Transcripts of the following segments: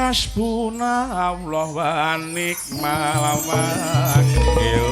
Hasbunallah wa ni'mal wakil.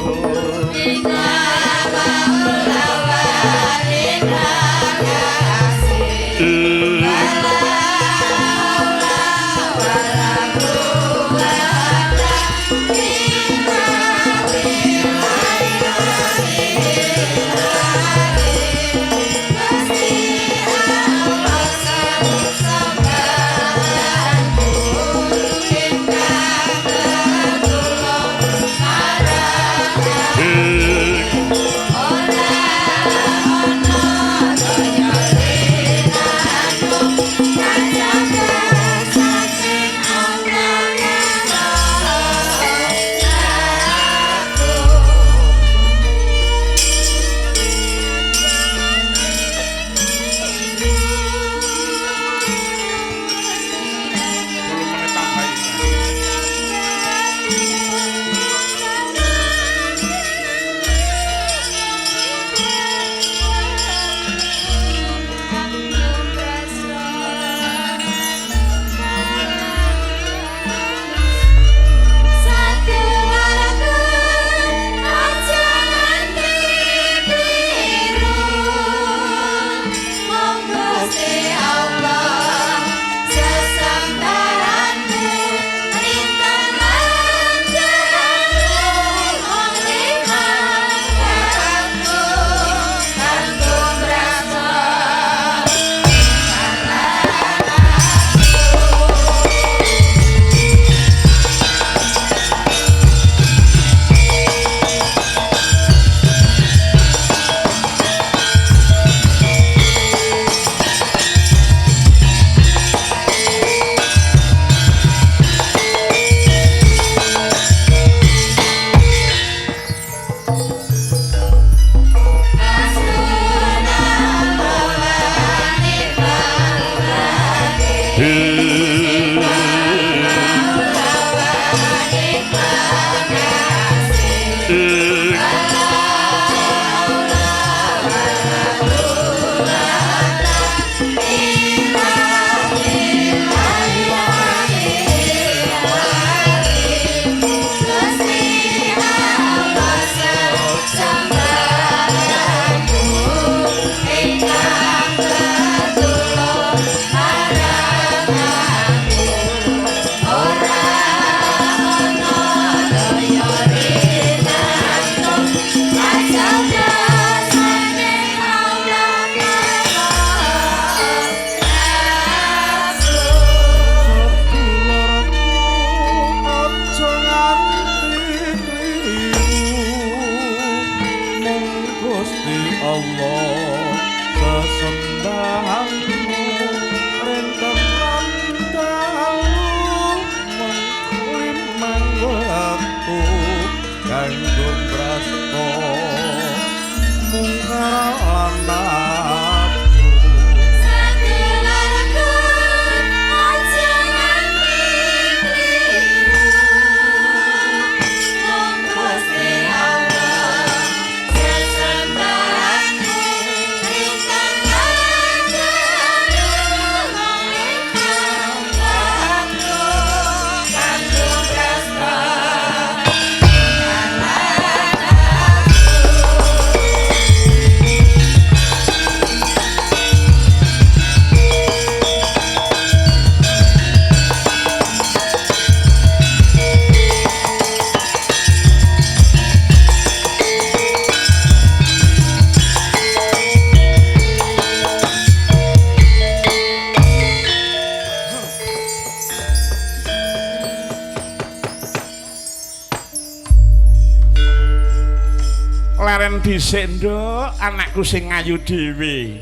Leren dhisik, Nduk, anakku sing ayu dhewe.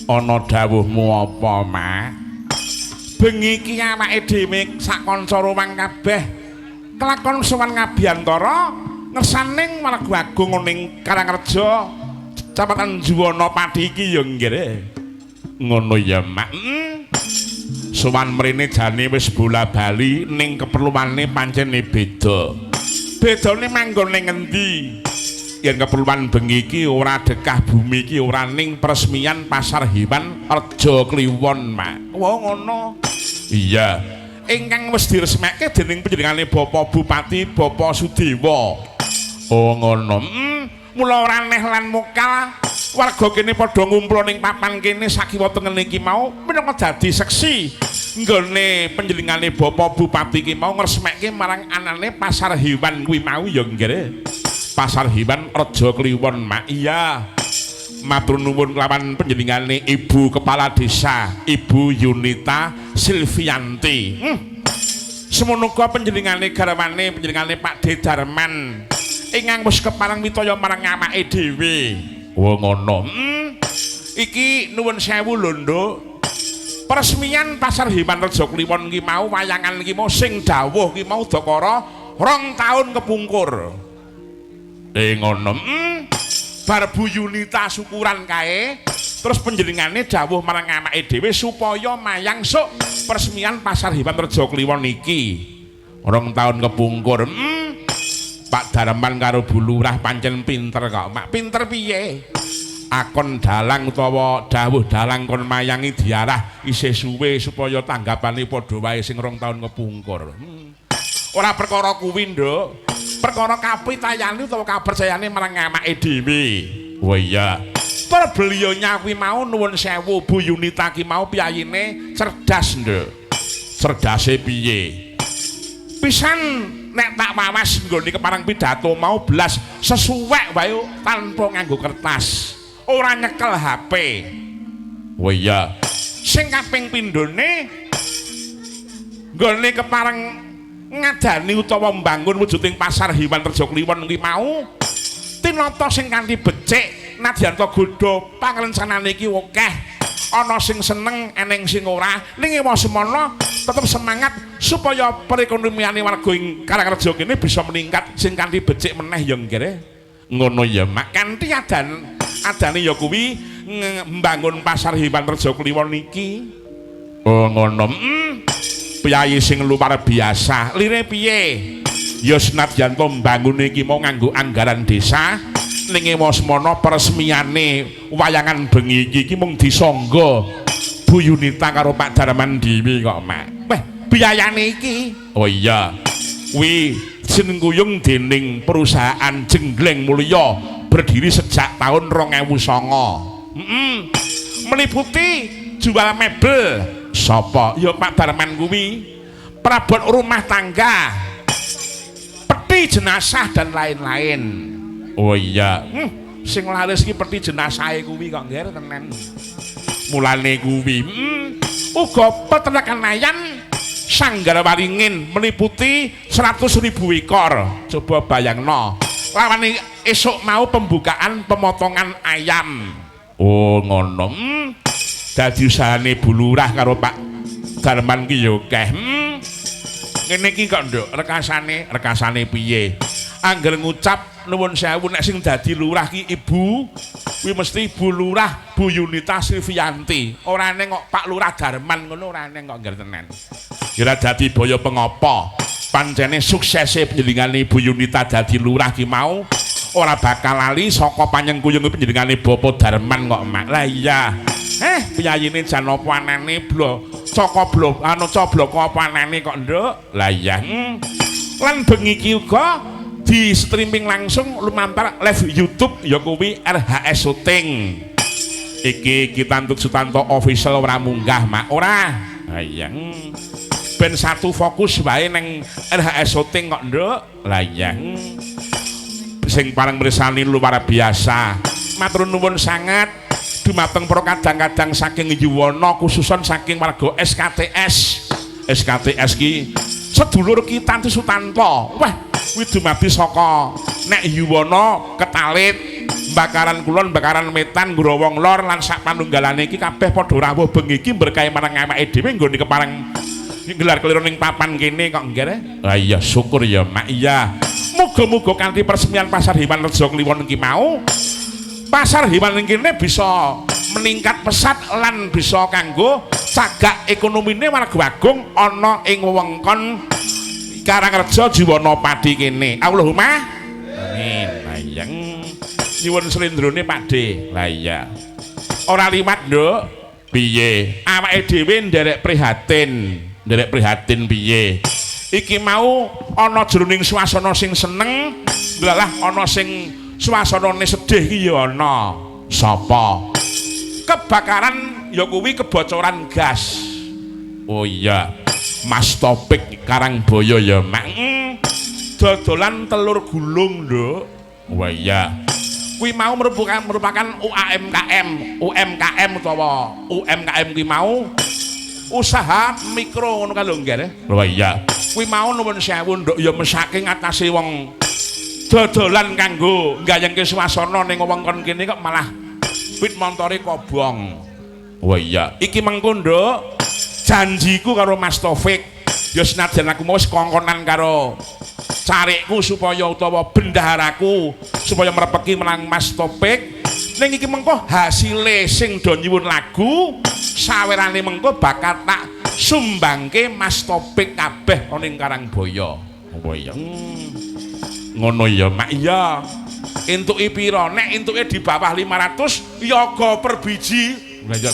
Ana dawuhmu apa, Mak? Bengi iki awake dhewe sak kanca ruwang kabeh kelakon sowan ngabiyantara ngersaning Warga Agung ning Karangreja, Kecamatan Juwana Pati iki ya nggih. Ngono ya, Mak. Sowan mrene jane wis bola-bali ning keperluane pancene beda. Bedane manggon ning ngendi? Yen keperluan bengi iki ora dekah bumi iki ora ning peresmian pasar hewan Reja Kliwon, Mak. Wah, ngono. Iya. Ingkang wis diresmeke dening panjenengane Bapak Bupati Bapak Sudewa. Oh ngono. Mula ora aneh lan mokal warga kene padha ngumpul ning papan kene sakiwa tengene iki mau minangka dadi seksi nggone panjenengane Bapak Bupati iki mau ngresmeke marang anane pasar hewan kuwi mau ya nggih. Pasar hewan Reja Kliwon, Mak. Iya. Matur nuwun kelawan panjenengane Ibu Kepala Desa, Ibu Yunita Silvianti. Semono uga panjenengane garwane panjenengane Pak D Darman ingkang wis kepareng mitaya marang awake dhewe. Oh ngono. Iki nuwun sewu lho, Nduk. Peresmian Pasar Hewan Reja Kliwon ki mau wayangan ki mau sing dawuh ki mau dakara 2 tahun kepungkur. Ngono. Bar Bu Yunita syukuran kae, terus panjenengane dawuh marang awake dhewe supaya mayang sok peresmian Pasar Hewan Reja Kliwon iki. 2 tahun kepungkur. Pak Darman karo Bu Lurah pancen pinter kok. Mak pinter piye? Akon dalang utawa dawuh dalang kon mayangi diarah isih suwe supaya tanggapane padha wae sing 2 tahun kepungkur. Ora perkara kuwi, Nduk. Perkara kapitayane utawa kapercayane marang awake dhewe. Oh iya. Tur beliaunya kuwi mau nuwun sewu Bu Yunita ki mau piyayine cerdas, Nduk. Cerdase piye? Pisan nek tak wawas nggone keparang pidato mau blas sesuwek wae tanpa nganggo kertas. Ora nyekel HP. Oh iya. Sing kaping pindhone nggone kepareng ngadani utawa mbangun wujuding pasar hewan Reja Kliwon kuwi mau tinata sing kanthi becik nadyan ta godha pangrencanane iki akeh. Ana sing seneng eneng sing ora, ning ewa semono tetep semangat supaya perekonomiane warga ing Karangreja kene bisa meningkat sing kanthi becik meneh ya nggih. Ngono ya, Mak. Kanthi adane ya kuwi mbangun pasar hewan Reja Kliwon iki. Oh ngono. Piyayi sing luar biasa. Lire piye? Ya senadyan to mbangune iki mau nganggo anggaran desa, ning ewa semono peresmiane wayangan bengi iki mung disangga Bu Yunita karo Pak Darman dhewe kok, Mak. Weh, biyayane iki. Oh iya. Kuwi sinengkuyung dening perusahaan Jenggleng Mulya berdiri sejak tahun 2009. Meliputi jual mebel. Sapa? Ya Pak Darman kuwi. Perabot rumah tangga, peti jenazah dan lain-lain. Oh iya. Sing laris iki peti jenazahe kuwi kok nggih tenan. Mulane kuwi. Uga peternakan ayam Sanggar Waringin meliputi 100.000 ekor. Coba bayangno. Lawane esuk mau pembukaan pemotongan ayam. Oh ngono. Dadi usahane Bu Lurah karo Pak Darman ki ya akeh. Ngene iki kok, Nduk, rekasane, rekasane piye? Angger ngucap nuwun sewu nek sing dadi lurah ki ibu, kuwi mesti Bu Lurah Bu Yunita Silvianti. Ora eneng kok Pak Lurah Darman ngono ora eneng kok ngger tenan. Ya ora dadi boyo pengopo. Pancene suksese panjenengane Ibu Yunita dadi lurah ki mau ora bakal lali saka panyengkuyung panjenengane Bapak Darman kok, Mak. Lah iya. Piyayine jan apa anane blo caka blo anu cobloko apa anane kok, Nduk? Lah iya. Lan bengi iki uga di streaming langsung lumantar live YouTube ya kuwi RHS Shooting. Iki kita untuk Sutanto official ora munggah, Mak. Ora. Ha iya. Ben satu fokus wae neng RHS Shooting kok, Nduk. Lah iya. Sing pareng mirsani luar biasa. Matur nuwun sanget dumateng para kadang-kadang saking Yuwana khususon saking warga SKTS. SKTS ki sedulur kita Sutanto. Wah, kuwi dumadi saka nek Yuwana Ketalit, Bakaran Kulon, Bakaran Wetan, Growong Lor lan sak panunggalane iki kabeh padha rawuh bengi iki berkahi marang awake dhewe nggone kepareng gelar keliro ning papan kene kok nggih. Lah iya syukur ya, Mak. Iya. Muga-muga kanthi peresmian Pasar Hewan Reja Kliwon iki mau pasar hewan ing kene bisa meningkat pesat lan bisa kanggo cagak ekonomine warga agung ana ing wewengkon Karangreja Juwana Pati kene. Allahumma amin. Lah iya. Nyuwun slendrone Pak D. Lah iya. Ora liwat, Nduk. Piye? Awake dhewe nderek prihatin. Nderek prihatin piye? Iki mau ana jroning swasana sing seneng, lalah ana sing swasanane sedih iki ya ana. Sapa? Kebakaran ya kuwi kebocoran gas. Oh iya, Mas Topik Karangboyo ya, Mak. Dodolan telur gulung, Nduk. Wah iya. Kuwi mau merupakan UAMKM, UMKM utawa UMKM kuwi mau usaha mikro ngono kae lho, nggih. Wah iya. Kuwi mau nuwun sewu, Nduk, ya mesake ngatasé wong dodolan kanggo nggayengke swasana ning wewengkon kene kok malah pit montore kobong. Wah iya, iki mengko, Nduk, janjiku karo Mas Taufik, ya senajan aku mau wis kongkonan karo carikku supaya utawa bendaharaku supaya merepeki menang Mas Taufik, ning iki mengko hasile sing do nyuwun lagu sawerane mengko bakal tak sumbangke Mas Taufik kabeh ana ing Karangboyo. Oh iya. Ngono ya, Mak. Iya. Entuke pira? Nek entuke di bawah 500 yoga per biji. Lah iya.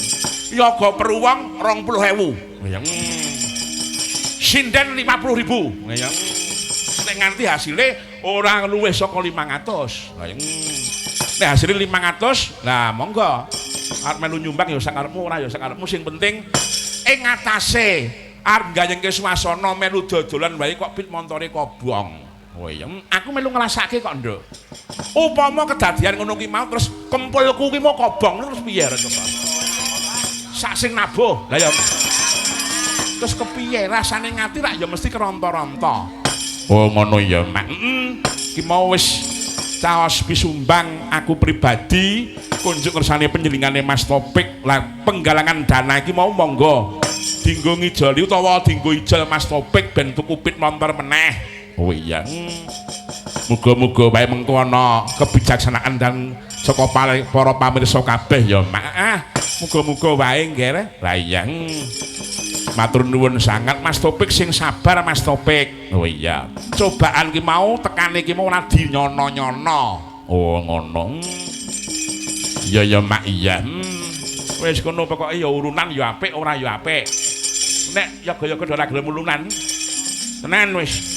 Yoga per wong 20.000. Lah iya. Sinden 50.000. Lah iya. Nek nganti hasile ora luwih saka 500. Lah iya. Nek hasile 500, lah monggo. Arep melu nyumbang ya sakarepmu, ora ya sakarepmu, sing penting ing ngatasé arep gayengke swasana melu dodolan wae kok pit montore kobong. Oh iya, aku melu ngrasake kok, Nduk. Upama kedadian ngono ki mau terus kempulku ki mau kobong terus piye coba? Sak sing nabuh. Lah ya. Terus kepiye rasane ngati rak ya mesti keronto-ronto. Oh ngono ya, Mak. Heeh. Ki mau wis caos pisumbang aku pribadi kunjuk kersane panjenengane Mas Taufik lah penggalangan dana iki mau monggo dinggo ngijoli utawa dinggo ijol Mas Taufik ben tuku pit montor meneh. Oh iya. Muga-muga wae mengko ana kebijaksanaan dan saka para pamirsa kabeh ya, Mak. Ah, muga-muga wae nggih. Lah iya. Matur nuwun sangat Mas Taufik, sing sabar Mas Taufik. Oh iya. Cobaan ki mau tekane ki mau ora dinyono-nyono. Oh ngono. Iya ya, Mak, iya. Wis kono pokoke ya urunan ya apik ora ya apik. Nek yoga-yoga ora gelem urunan. Tenan wis.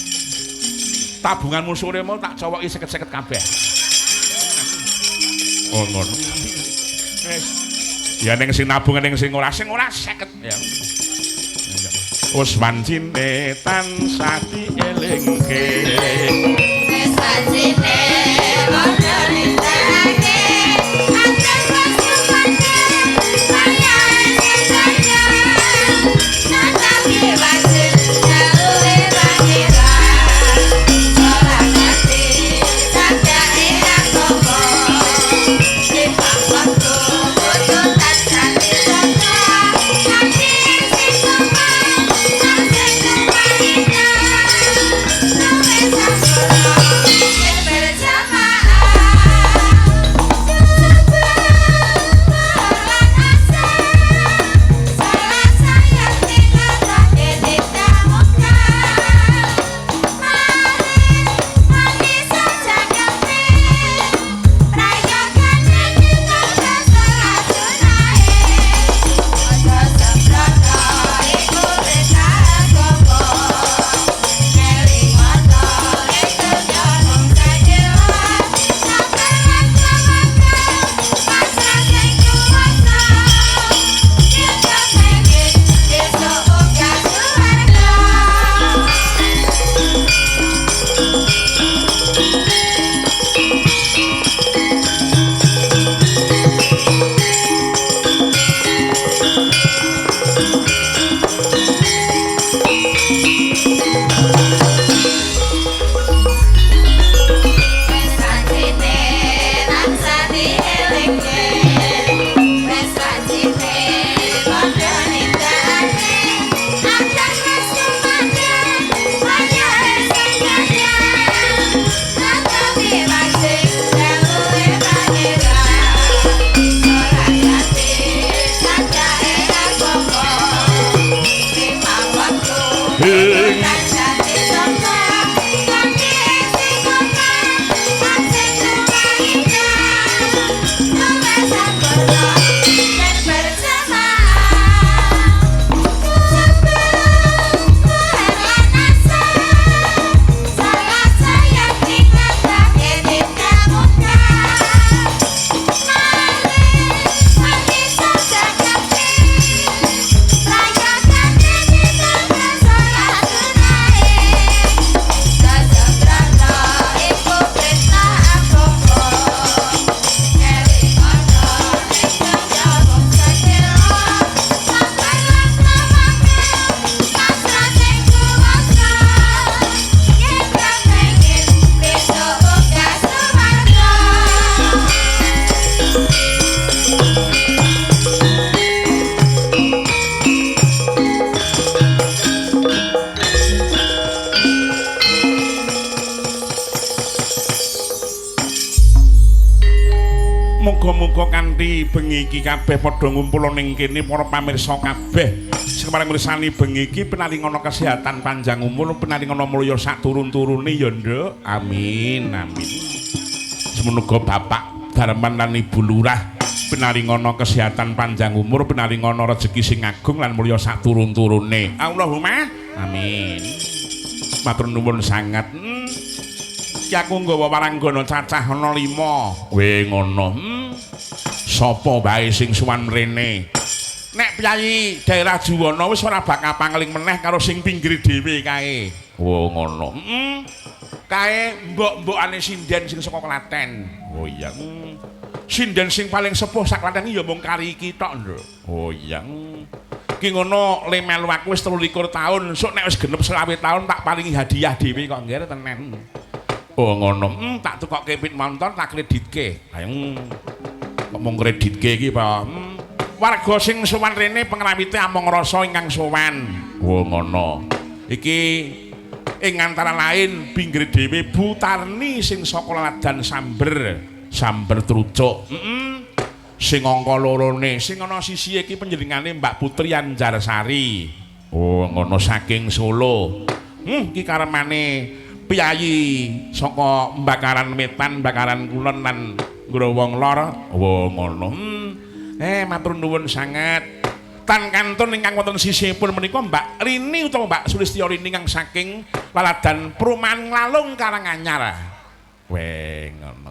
Tabunganmu sore mau tak cowoki seket-seket kabeh. Oh ngono. Wis. Ya ning sing nabung ning sing ora 50 ya. Wis wancine tansah dielingke. Wis wancine padha nindakake. Atas pasupane wayahe sedaya. Natapi wajib dawuhe pangeran. Ora ngerti sadake agama. Lima waktu kudu tansah dijaga. Ati sing sopan sing kumahitan. Luwih sempurna yen berjamaah. Kanthi bengi iki kabeh padha ngumpul ning kene para pamirsa kabeh. Sing paring mirsani bengi iki pinaringana kesehatan, panjang umur, pinaringana mulya sak turun-turune ya, Nduk. Amin, amin. Semono Bapak Darman lan Ibu Lurah pinaringana kesehatan, panjang umur, pinaringana rejeki sing agung lan mulya sak turun-turune. Allahumma amin. Matur nuwun sanget. Iki aku nggawa waranggana cacah ana 5. We ngono. Sapa wae sing sowan mrene? Nek piyayi daerah Juwana wis ora bakal pangling meneh karo sing pinggir dhewe kae. Oh ngono. Kae mbok-mbokane sinden sing saka Klaten. Oh iya. Sinden sing paling sepuh sak Klaten iki ya mung kari iki tok, Nduk. Oh iya. Ki ngono le melu aku wis 23 taun, sok nek wis genep 25 taun tak paringi hadiah dhewe kok nggih tenan. Oh ngono. Tak tukokke pit motor, tak kreditke. Ayo. Kok mung kreditke iki, Pak? Warga sing sowan rene pengrawite among rasa ingkang sowan. Oh ngono. Iki ing antara lain pinggir dhewe Bu Tarni sing saka Ladan Samber, Samber Trucuk. Sing angka lorone, sing ana sisi iki panjenengane Mbak Putri Anjarsari. Oh ngono, saking Solo. Iki karemane piyayi saka Bakaran Wetan, Bakaran Kulon lan Growong Lor. Oh ngono. Matur nuwun sanget. Tan kantun ingkang wonten sisihipun menika Mbak Rini utawa Mbak Sulistya Rini ingkang saking Laladan Perumahan Nglalung Karanganyar. Weh ngono.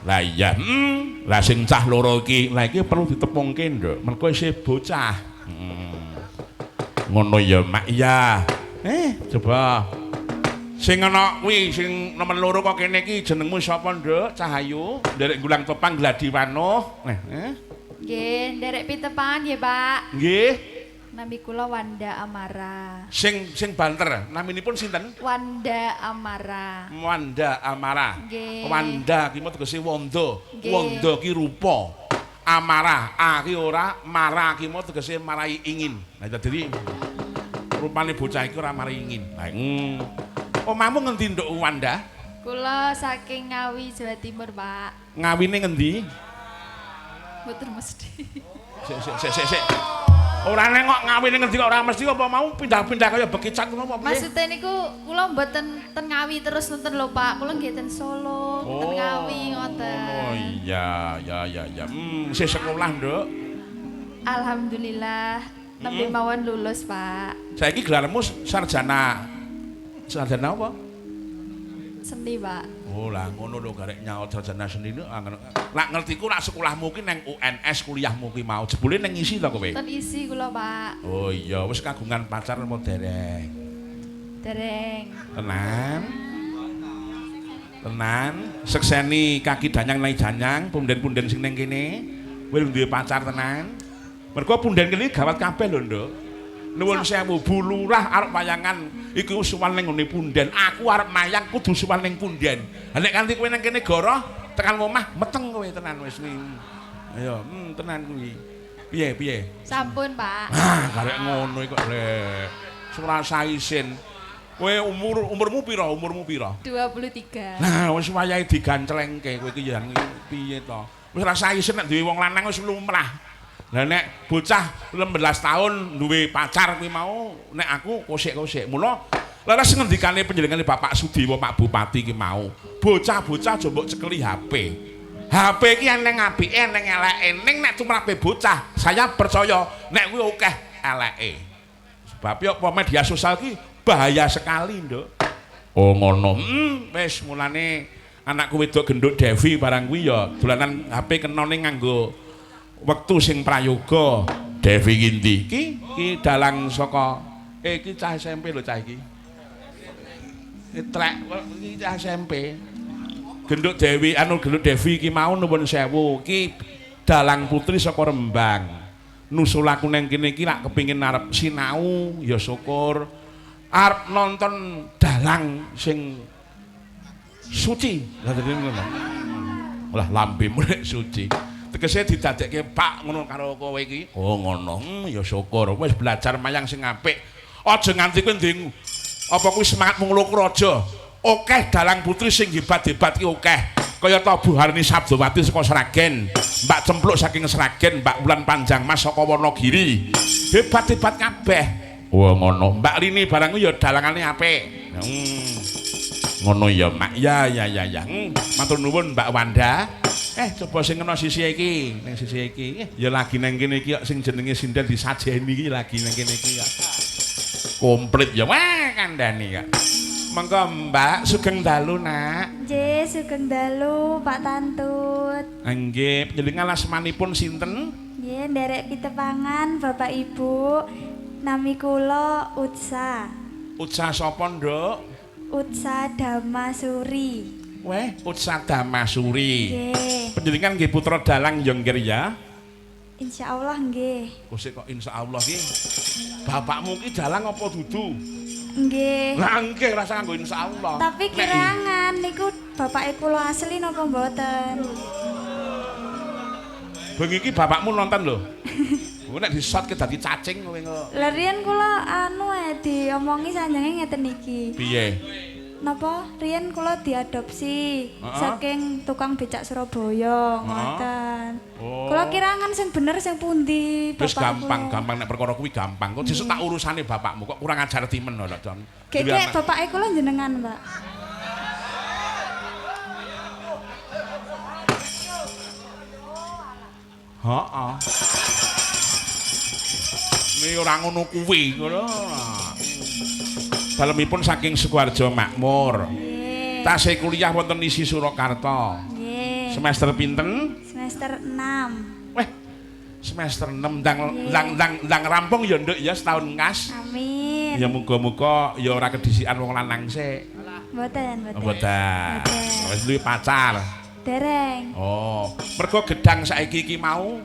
Lah iya, Lah sing cah loro iki, lah iki perlu ditepungke, Nduk. Mergo isih bocah. Ngono ya, Mak. Iya. Coba. Sing ana kuwi sing nomer loro kok kene iki jenengmu sapa, Nduk? Cahayu, nderek gulang tepang gladi wanuh. Eh. Nggih, nderek pitepangan nggih, Pak. Nggih. Nami kula Wanda Amara. Sing sing banter, naminipun sinten? Wanda Amara. Wanda Amara. Nggih. Wanda ki mau tegese wanda. Nggih. Wanda ki rupa. Amara, a ki ora, mara ki mau tegese marai ingin. Nah, dadi rupane bocah iki ora marai ingin. Nah. Omahmu ngendi, Nduk Wanda? Kula saking Ngawi, Jawa Timur, Pak. Ngawine ngendi? Mboten mesti. Sik sik sik sik sik. Ora neng kok ngawine ngendi kok ora mesti, apa mau pindah-pindah kaya bekicot ngono apa piye? Maksudnya niku kula mboten ten Ngawi terus nonton lho, Pak. Kula nggih ten Solo, ten Ngawi ngoten. Oh iya, ya ya ya. Isih sekolah, Nduk? Alhamdulillah nembe mawon lulus, Pak. Saiki gelarmu sarjana. Sarjana apa? Seni, Pak. Oh lah ngono lho, garek nyaut sarjana seni lho. Lak ngertiku lak sekolahmu ki nang UNS kuliahmu ki mau. Jebule nang ISI to kowe? Ten ISI kula, Pak. Oh iya, wis kagungan pacar apa dereng? Dereng. Tenan. Tenan, sekseni kaki danyang nai janyang, punden-punden sing ning kene. Kowe duwe pacar tenan? Mergo punden kene gawat kabeh lho, Nduk. Nuwun sewu, Bu Lurah arep wayangan iki sowan ning nggone punden. Aku arep mayang kudu sowan ning punden. Lah nek kanthi kowe ning kene goroh tekan omah meteng kowe tenan wis kuwi. Ayo, tenan kuwi. Piye, piye? Sampun, Pak. Ah, karek ngono iki kok lek. Ora isin. Kowe umurmu pira? Umurmu pira? 23. Nah, wis wayahe diganclengke kowe iki ya piye to? Wis rasa isin nek duwe wong lanang wis lumrah. Lah nek bocah 16 tahun duwe pacar kuwi mau nek aku kosek-kosek. Mula leres ngendikane panjenengane Bapak Sudewa, Pak Bupati ki mau. Bocah-bocah aja mbok cekeli HP. HP ki eneng apike, eneng eleke. Ning nek tumrape bocah, saya percaya nek kuwi akeh eleke. Sebab apa, media sosial ki bahaya sekali, Nduk. Oh ngono. Wis mulane anakku wedok genduk Devi barang kuwi ya dolanan HP kenone nganggo wektu sing prayoga. Devi ki ndi? Ki ki dalang saka iki cah SMP lho cah iki. Trek iki cah SMP. Genduk Dewi anu genduk Devi iki mau nuwun sewu, iki dalang putri saka Rembang. Nusul aku nang kene iki lak kepengin arep sinau ya syukur. Arep nonton dalang sing suci. Lah dadi ngono. Lah lambemu nek suci. Tegese didadekke Pak ngono karo kowe iki. Oh ngono. Ya syukur. Wis belajar mayang sing apik. Aja nganti kowe ndek apa kuwi semangatmu nglukur aja. Akeh dalang putri sing hebat-hebat ki akeh. Kaya ta Bu Harni Sabdowati saka Sragen, Mbak Cempluk saking Sragen, Mbak Wulan Panjang Mas saka Wonogiri. Hebat-hebat kabeh. Wah, ngono. Mbak Rini barang ya dalangane apik. Ngono ya, Mak. Ya ya ya ya. Matur nuwun Mbak Wanda. Coba sing kena sisi iki, ning sisi iki. Ya lagi nang kene iki kok sing jenenge sinden disajeni iki lagi nang kene iki kok. Komplit ya. Wah, kandhani kok. Monggo Mbak, sugeng dalu, Nak. Nggih, sugeng dalu Pak Tantut. Nggih, panjenengan asmanipun sinten? Nggih, nderek pitepangan Bapak Ibu. Nami kula Utsa. Utsa sapa, Nduk? Utsa Damasuri. Weh, Utsa Damasuri. Nggih. Panjenengan nggih putra dalang ya, nggih ya? Insyaallah nggih. Kok sik kok insyaallah ki. Bapakmu ki dalang apa dudu? Nggih. Lah nggih rasa nganggo insyaallah. Tapi kirangan niku bapake kula asli napa mboten? Bengi iki bapakmu nonton lho. Kowe nek disot ke dadi cacing kowe kok. Lah riyen kula anu diomongi sanjange ngeten iki. Piye? Napa riyen kula diadopsi saking tukang becak Surabaya ngoten. Oh. Kula kirangan sing bener sing pundi? Wis gampang, gampang nek perkara kuwi gampang. Kok sesuk tak urusane bapakmu kok kurang ajar timen lho, Don. Gek bapake kula jenengan, Pak. Heeh. Ini ora ngono kuwi, ngono. Dalemipun saking Sukoharjo Makmur. Nggih. Tasih kuliah wonten ISI Surakarta. Nggih. Semester pinten? Semester 6. Weh, semester 6 ndang rampung ya, Nduk ya, setahun ngas. Amin. Ya muga-muga ya ora kedisikan wong lanang sik. Mboten, mboten. Mboten. Wis duwe pacar. Dereng. Oh, mergo gedang saiki iki mau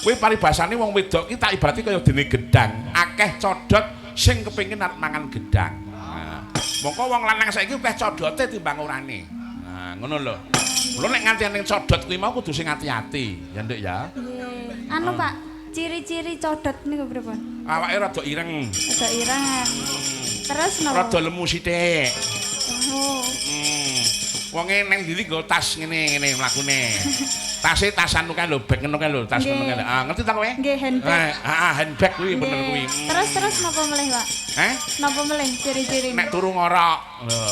kuwi paribasane wong wedok ki tak ibarati kaya dene gedang, akeh codot sing kepengin arep mangan gedang. Nah, mongko wong lanang saiki akeh codote timbang orane. Nah, ngono lho. Mula nek nganti ning codot kuwi mau kudu sing ati-ati, ya Nduk ya. Nggih. Anu Pak, ciri-ciri codot niku pripun? Awake rada ireng. Rada ireng. Terus napa? Rada lemu sithik. Oh. Wonge nang ndi nggo tas ngene-ngene mlakune. Tase tasan kae lho, bag ngono kae lho, tas ngono kae lho. Ah, ngerti ta kowe? Nggih, handbag. Heeh, handbag kuwi bener kuwi. Terus terus napa melih, Pak? Eh? Napa melih ciri-ciri? Nek turu ngorok. Lho,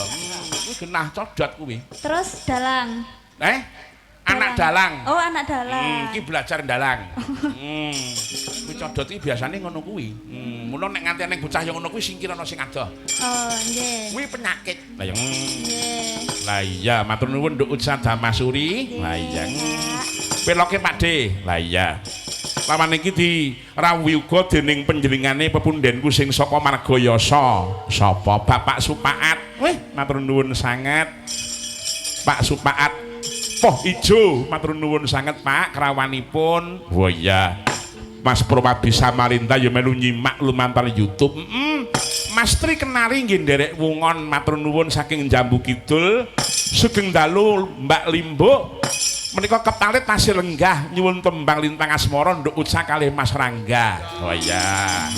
kuwi genah codot kuwi. Terus dalang. Eh? Anak dalang. Oh, anak dalang. Iki belajar dalang. Kuwi codot iki biasane ngono kuwi. Mula nek nganti ning bocah yo ngono kuwi singkir ana sing adoh. Oh, nggih. Kuwi penyakit. Lah ya. Nggih. Lah iya, matur nuwun Nduk Utsa Damasuri. Lah iya. Peloke Pak De. Lah iya. Lawan iki dirawuhi uga dening panjenengane pepundhenku sing saka Margayasa. Sapa? Bapak Supaat. Wih, matur nuwun sanget. Pak Supaat Poh Ijo, matur nuwun sanget Pak krawanipun. Oh iya. Mas Prowabi Samarinda ya melu nyimak lumantar YouTube. Mas Tri Kenari nggih nderek wungon matur nuwun saking Jambu Kidul. Sugeng dalu Mbak Limbuk. Menika ketalit tasih lenggah nyuwun tembang Lintang Asmara Nduk Utsa kalih Mas Rangga. Oh iya.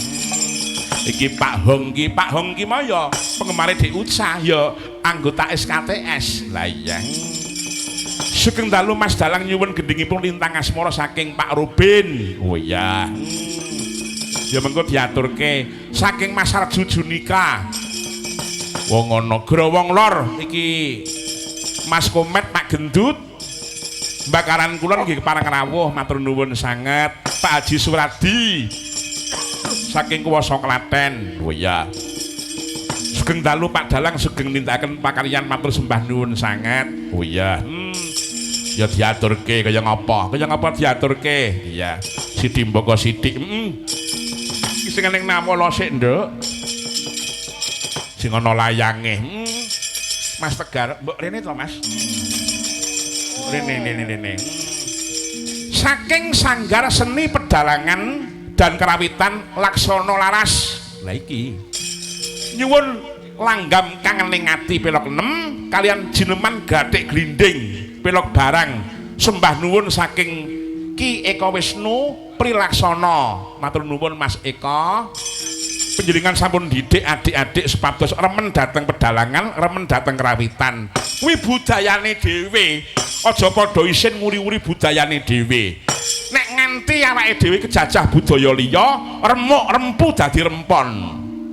Iki Pak Hong ki, Pak Hong ki mau ya penggemare Dik Utsa ya anggota SKTS. Lah iya. Sugeng dalu Mas Dalang nyuwun gendhingipun Lintang Asmara saking Pak Rubin. Oh iya. Ya mengko diaturke saking Mas Sarju Junika. Wong ana Growong Lor iki Mas Komet Pak Gendut. Bakaran kulon nggih kepareng rawuh matur nuwun sanget Pak Haji Suradi saking Kuwasa Klaten. Oh iya. Sugeng dalu Pak Dalang sugeng nindakaken pakaryan matur sembah nuwun sanget. Oh iya. Ya diaturke kaya ngapa? Kaya ngapa diaturke? Iya. Sithik mboko sithik. Iki sing ning Nawala sik, Nduk. Sing ana layange. Mas Tegar, mbok rene to, Mas? Rene rene rene. Saking Sanggar Seni Pedalangan dan Karawitan Laksana Laras. Lah iki. Nyuwun langgam kangening ati pelok 6 kalian jineman gathik glinding pelok barang sembah nuwun saking Ki Eko Wisnu Prilaksana. Matur nuwun Mas Eko. Panjenengan sampun didik adik-adik supados remen dateng pedalangan, remen dateng karawitan. Kuwi budayane dhewe. Aja padha isin nguri-uri budayane dhewe. Nek nganti awake dhewe kejajah budaya liya, remuk rempu dadi rempon.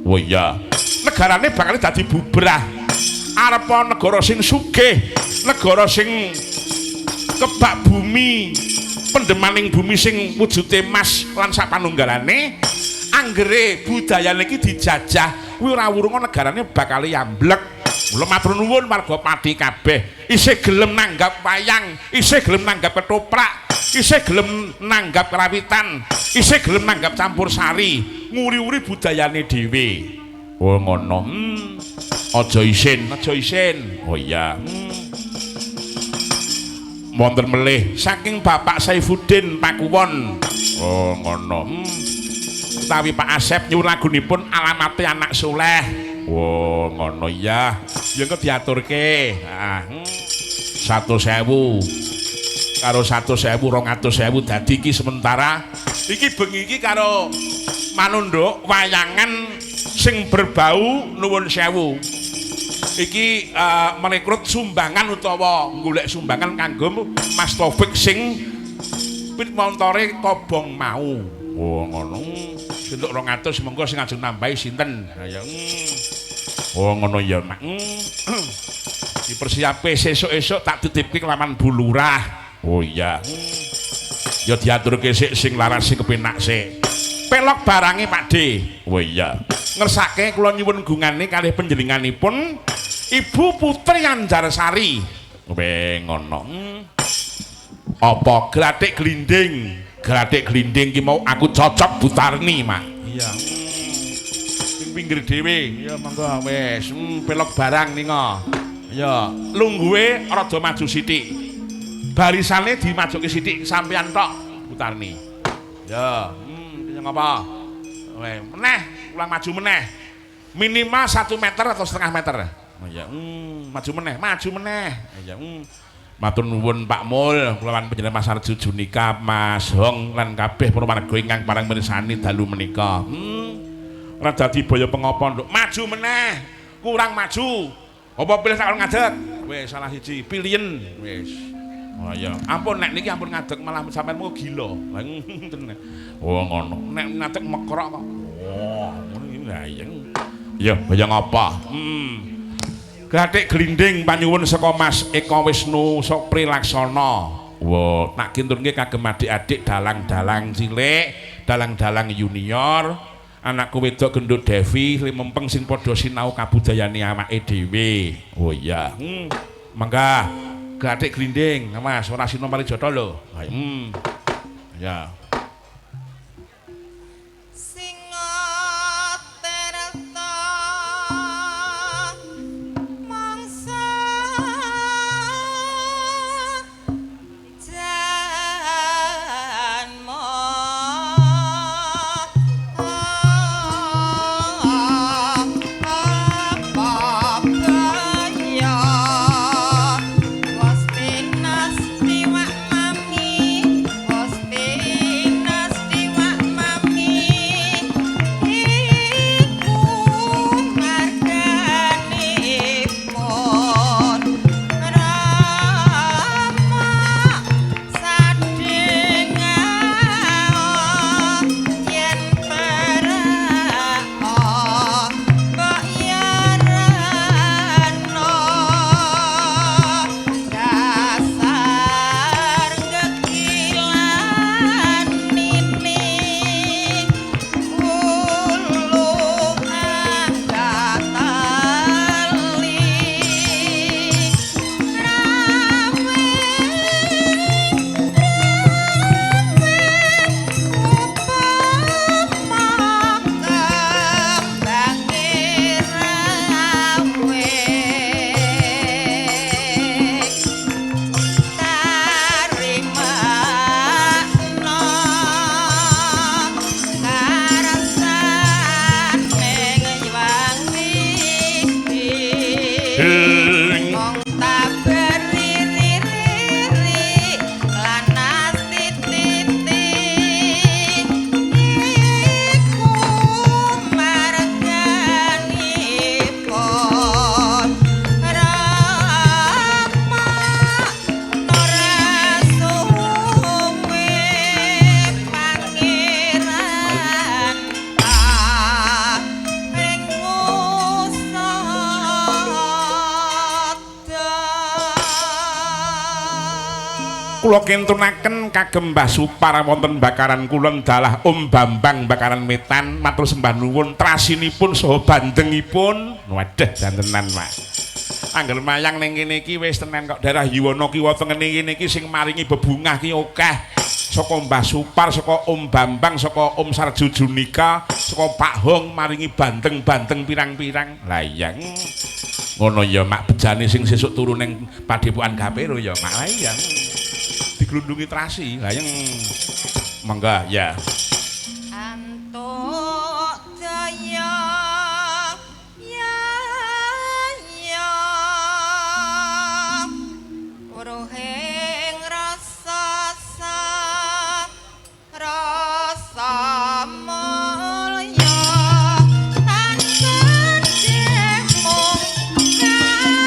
Oh iya. Negarane bakal dadi bubrah. Arepa negara sing sugih, negara sing kebak bumi, pendemaning bumi sing wujude mas lan sapanunggalane, anggere budayane iki dijajah, kuwi ora wurunga negarane bakal yamblek. Mula matur nuwun warga Pati kabeh, isih gelem nanggap wayang, isih gelem nanggap ketoprak, isih gelem nanggap karawitan, isih gelem nanggap campur sari, nguri-uri budayane dhewe. Oh ngono. Aja isin, aja isin. Oh iya. Wonten melih saking Bapak Saifuddin Pakuwon. Oh ngono. Utawi Pak Asep nyuwun lagunipun alamate anak soleh. Oh ngono ya. Ya engko diaturke. Heeh. 100.000 karo 100.000 200.000 dadi iki sementara iki bengi iki karo manunduk wayangan sing berbau nuwun sewu. Iki merekrut sumbangan utawa golek sumbangan kanggo Mas Taufik sing pit montore kobong mau. Oh ngono. Entuk 200 monggo sing ajeng nambahi sinten? Ha ya. Oh ngono ya, Mak. Dipersiapke sesuk-esuk tak titipke kelawan Bu Lurah. Oh iya. Ya diaturke sik sing laras sing kepenak sik. Pelok barange Pak D. Oh iya. Ngersake kula nyuwun gungane kalih panjenenganipun Ibu Putri Anjarsari. Weh ngono. Apa glathik glinding? Glathik glinding ki mau aku cocok Butarni, Mak. Iya. Sing pinggir dhewe. Ya monggo wis. Pelok barang ninga. Ya, lungguhe rada maju sithik. Barisane dimajuke sithik sampean tok Butarni. Ya, kaya ngapa? Weh, meneh, ulang maju meneh. Minimal 1 meter atau setengah meter. Oh iya, maju meneh, maju meneh. Iya, Matur nuwun Pak Mul, kula lan panjenengan Mas Arjo Junika, Mas Hong lan kabeh para warga ingkang parang mirsani dalu menika. Ora dadi boyo pengopo, Nduk. Maju meneh. Kurang maju. Apa pilih tak ngadeg? Wis salah siji, pilihen wis. Oh iya, ampun nek niki ampun ngadeg malah sampean mau gila. Lah tenan. Oh ngono. Nek ngadeg mekrok kok. Oh, ngono iki lah iya. Ya, boyo ngapa? Glathik glinding panyuwun saka Mas Eko Wisnu Sopri Laksana. Wah, tak kintunke kagem adik-adik dalang-dalang cilik, dalang-dalang junior, anakku wedok gendut Devi limempeng sing padha sinau kabudayane awake dhewe. Oh iya. Mangga glathik glinding, Mas, ora sino parijata lho. Ya. Singa tirta mangsa janma apa kaya wos pinas tiwak mami wos pinas. Kula kintunaken kagem Mbah Supar wonten Bakaran Kulon dalah Om Bambang Bakaran Wetan matur sembah nuwun trasinipun saha bandengipun. Waduh dantenan, Pak. Angger mayang ning kene iki wis tenan kok daerah Yuwana kiwa tengene kene iki sing maringi bebungah ki akeh. Saka Mbah Supar, saka Om Bambang, saka Om Sarjo Junika, saka Pak Hong maringi bandeng-bandeng pirang-pirang. Lah iya. Ngono ya mak bejane sing sesuk turu ning Padepokan Gapero ya mak. Lah iya. Diglundungi terasi. Lah yang monggo ya. Antuk jaya ya ya weruhing rasa rasa mulya tan gedhe mung kareng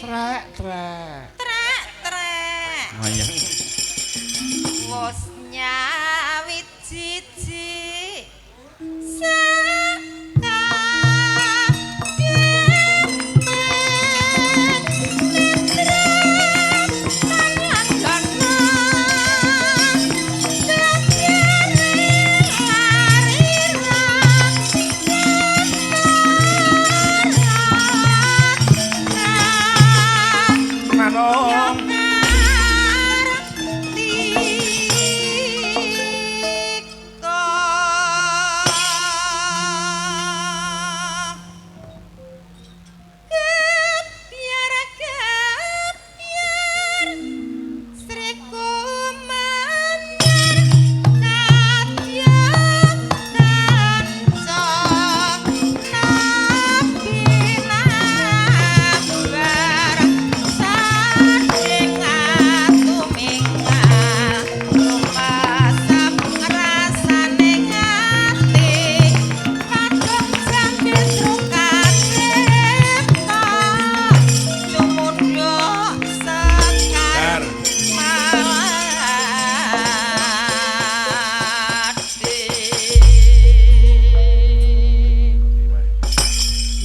Trek trek. Trek trek. Oh iya. Wos nyawiji Manung. Bar.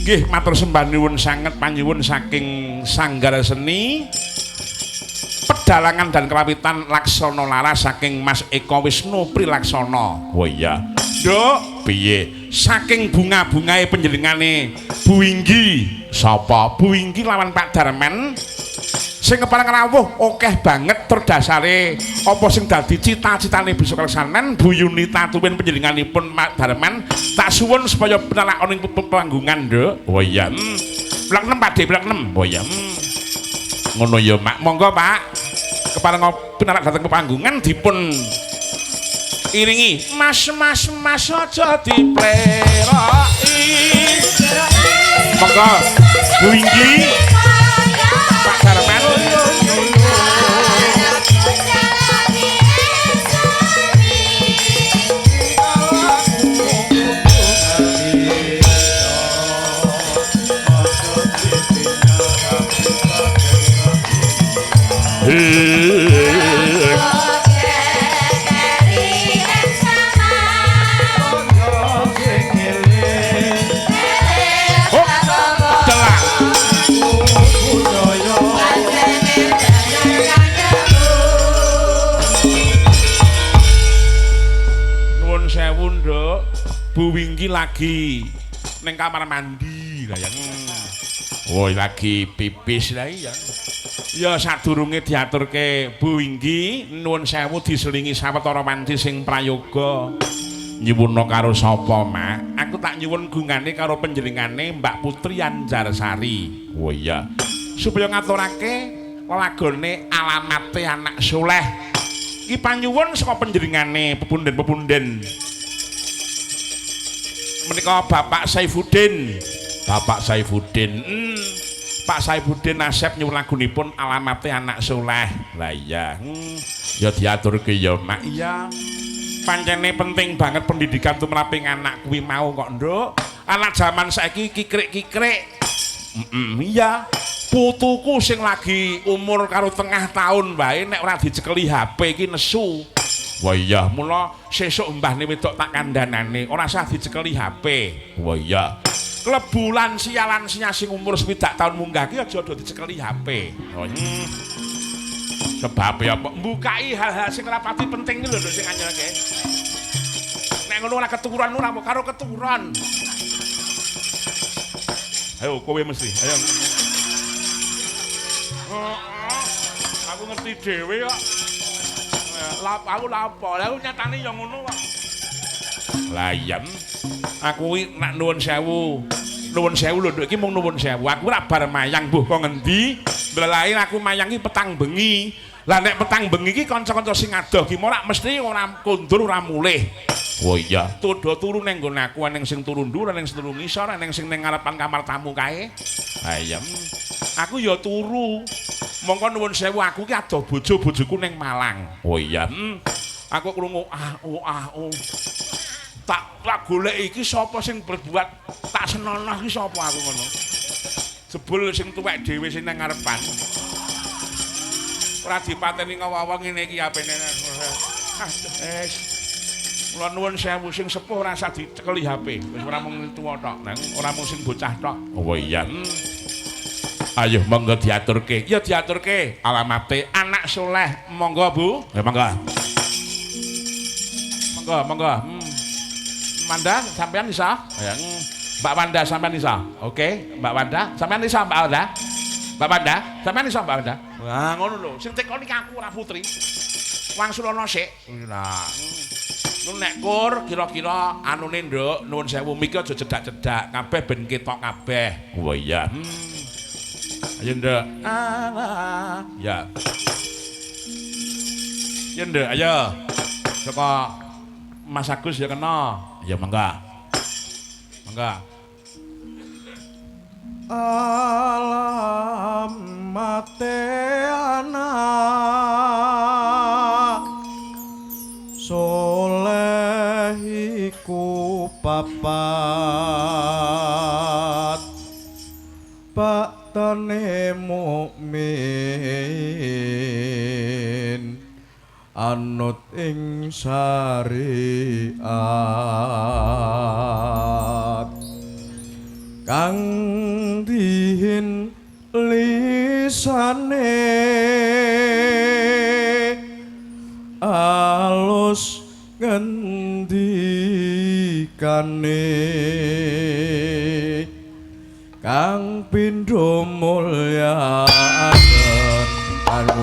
Nggih, matur sembah nuwun sanget panyuwun saking Sanggar Seni Pedalangan dan Kerawitan Laksana Laras saking Mas Eko Wisnu Prilaksono. Oh iya. Nduk, piye? Saking bunga-bungae panjenengane Bu Inggi. Sapa? Bu Inggi lawan Pak Darmen. Sing kepareng rawuh akeh banget tur dasare apa sing dadi cita-citane bisa kelaksanan Bu Yunita tuwin panjenenganipun Pak Darman tak suwun supaya penalakon ing panggungan, Nduk. Oh iya. Blok 6 Pak D, blok 6. Oh iya. Ngono ya, Mak. Monggo, Pak. Kepareng pinalak dateng ke panggungan dipun iringi Mas Mas Mas aja dipleroki. Monggo Bu Inggi, Pak Darman. Oh, telak. Nuwun sewu, Nduk. Bu Winggi lagi ning kamar mandi lah ya. Oh, lagi pipis lah ya. Ya sadurunge diaturke Bu Winggi, nuwun sewu diselingi sawetara wanci sing prayoga. Nyuwuna karo sapa, Mak? Aku tak nyuwun gungane karo panjenengane Mbak Putri Anjarsari. Oh iya. Supaya ngaturake lelagone alamate anak soleh. Iki panyuwun saka panjenengane pepunden-pepunden. Menika Bapak Saifuddin. Bapak Saifuddin. Pak Saifuddin Asep nyuwun lagunipun alamate anak soleh. Lah iya. Ya diaturke ya, Mak. Iya. Pancene penting banget pendidikan tumraping anak kuwi mau kok, Nduk. Anak jaman saiki kikrik-kikrik. Iya. Putuku sing lagi umur karo tengah tahun wae nek ora dicekeli HP iki nesu. Wah iya, mula sesuk mbahne wedok tak kandhanane ora usah dicekeli HP. Wah iya. Klebu lansia-lansia sing umur 60 tahun munggah ki aja do dicekeli HP. Oh, Sebab apa? Mbukai hal-hal sing ora pati penting iki lho sing anyarke. Nek ngono ora keturunan ora karo keturunan. Ayo kowe mesti. Ayo. Aku ngerti dhewe kok. Lap aku lapo. Lah nyatane ya ngono kok. Lah iya. Aku iki nak nuwun sewu. Nuwun sewu lho, Nduk, iki mung nuwun sewu. Aku ora bar mayang mbuh kok ngendi. Mlelae aku mayang iki petang bengi. Lah nek petang bengi iki kanca-kanca sing adoh ki ora mesti ora kondur ora mulih. Oh iya, todo turu ning nggon aku, eneng sing turu ndur, eneng sing turu ngisor, eneng sing ning ngarepan kamar tamu kae. Ha iya. Aku ya turu. Mongko nuwun sewu aku ki adoh bojo, bojoku ning Malang. Oh iya. Aku krungu ah oh ah oh. Tak golek iki sapa sing berbuat tak senonoh iki sapa aku ngono. Jebul sing tuwek dhewe sing nang ngarepan. Ora dipateni ngawawa ngene iki apene. Aduh, wis. Kula nuwun sewu sing sepuh ora usah dicekeli HP. Wis ora mung tuwa tok, nang ora mung sing bocah tok. Oh iya. Ayo monggo diaturke. Ya diaturke alamate anak soleh. Monggo, Bu. Ya monggo. Monggo, monggo. Wanda, sampean isa? Ya. Mbak Wanda sampean isa? Oke, Mbak Wanda, sampean isa Mbak Wanda? Mbak Wanda, sampean isa Mbak Wanda? Wah, ngono lho. Sing tekon iki aku ora Putri. Wangsulana sik. Lah. Nek kur kira-kira anune Nduk, nuwun sewu miki aja cedak-cedak, kabeh ben ketok kabeh. Oh iya. Ayo Nduk. Alah. Ya. Ya Nduk, ayo. Saka Mas Agus ya kena. Ya mangga. Mangga. Alamate anak soleh iku papat, baktane mukmin anut ing syariat, kang dihin lisane alus ngendikane, kang pindho mulyakaken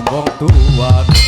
wong tuwane. Alamate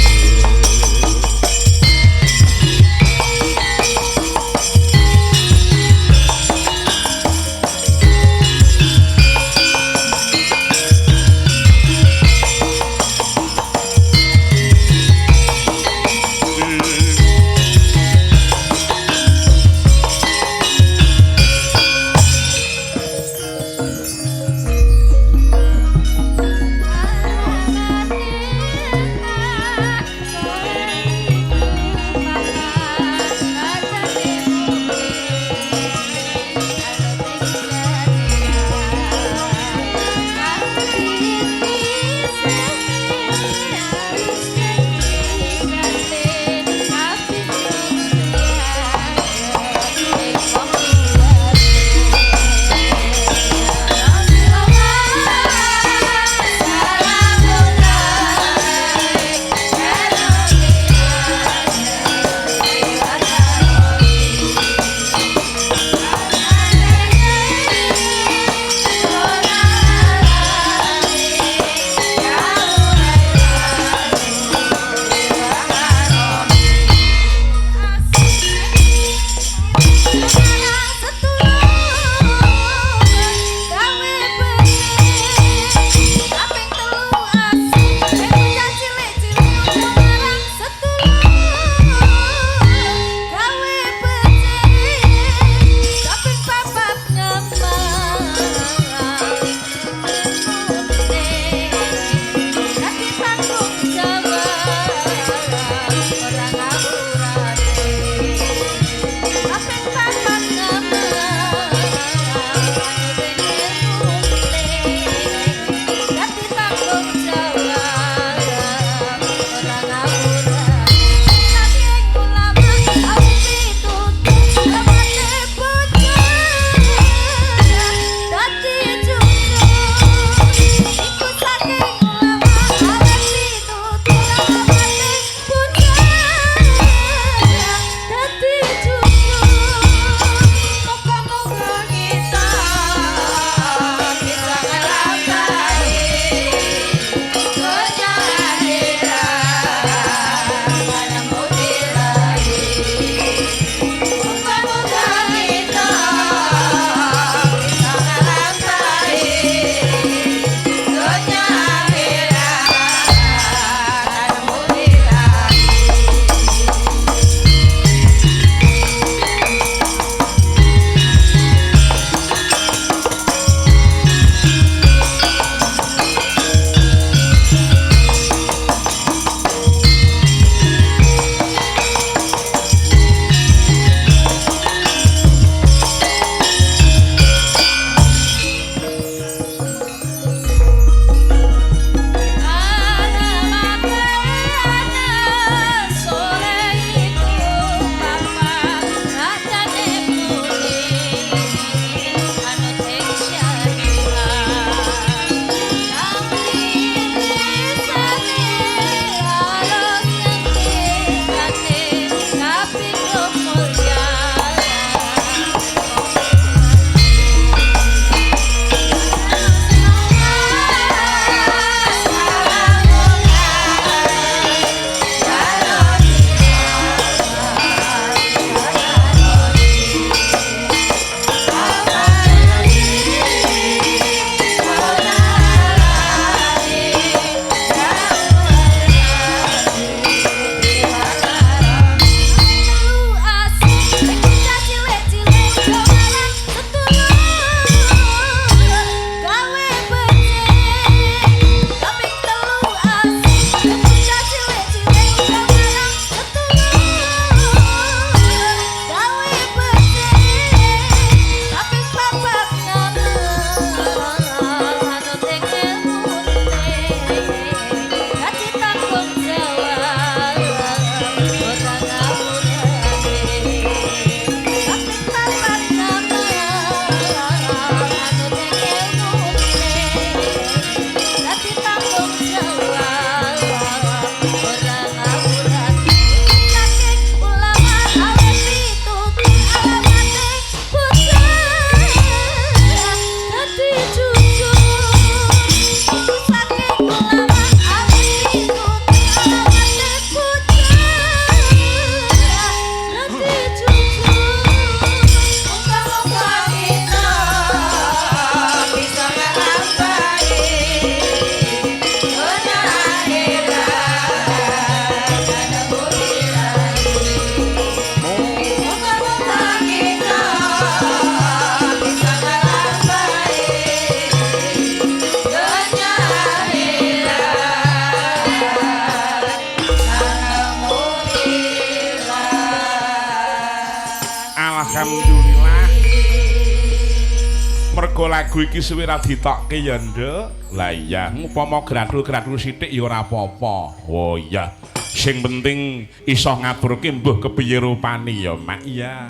Mergo lagu iki suwe ra ditokke ya, Nduk. Lah iya, upama grathul-grathul sithik ya ora apa-apa. Oh iya. Sing penting iso ngaturke mbuh kepiye rupane ya, Mak. Iya.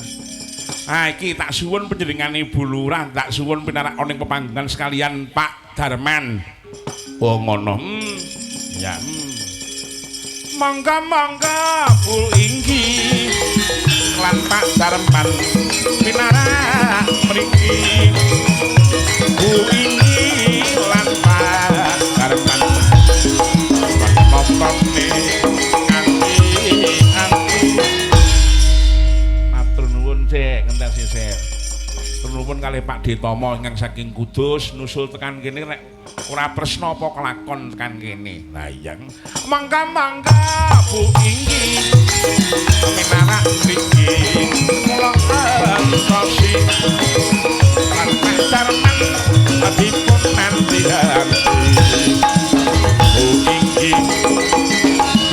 Ah iki tak suwun panjenengane Ibu Lurah, tak suwun pinarak ning pepanggungan sekalian Pak Darman. Oh ngono. Ya. Mangga mangga Bu Inggi lan Pak Darman pinarak mriki. Bu Inggi lan Pak Darman nontone nganti ati. Matur nuwun Cek, ngenten sisih. Nuwun kalih Pak Detomo ingkang saking Kudus nusul tekan kene rek ora tresna apa kelakon tekan kene. Lah iya. Mangga mangga Bu Inggi pinarak mriki. Kula entosi lan Pak Darman dipun nanti-nanti. Bu Inggi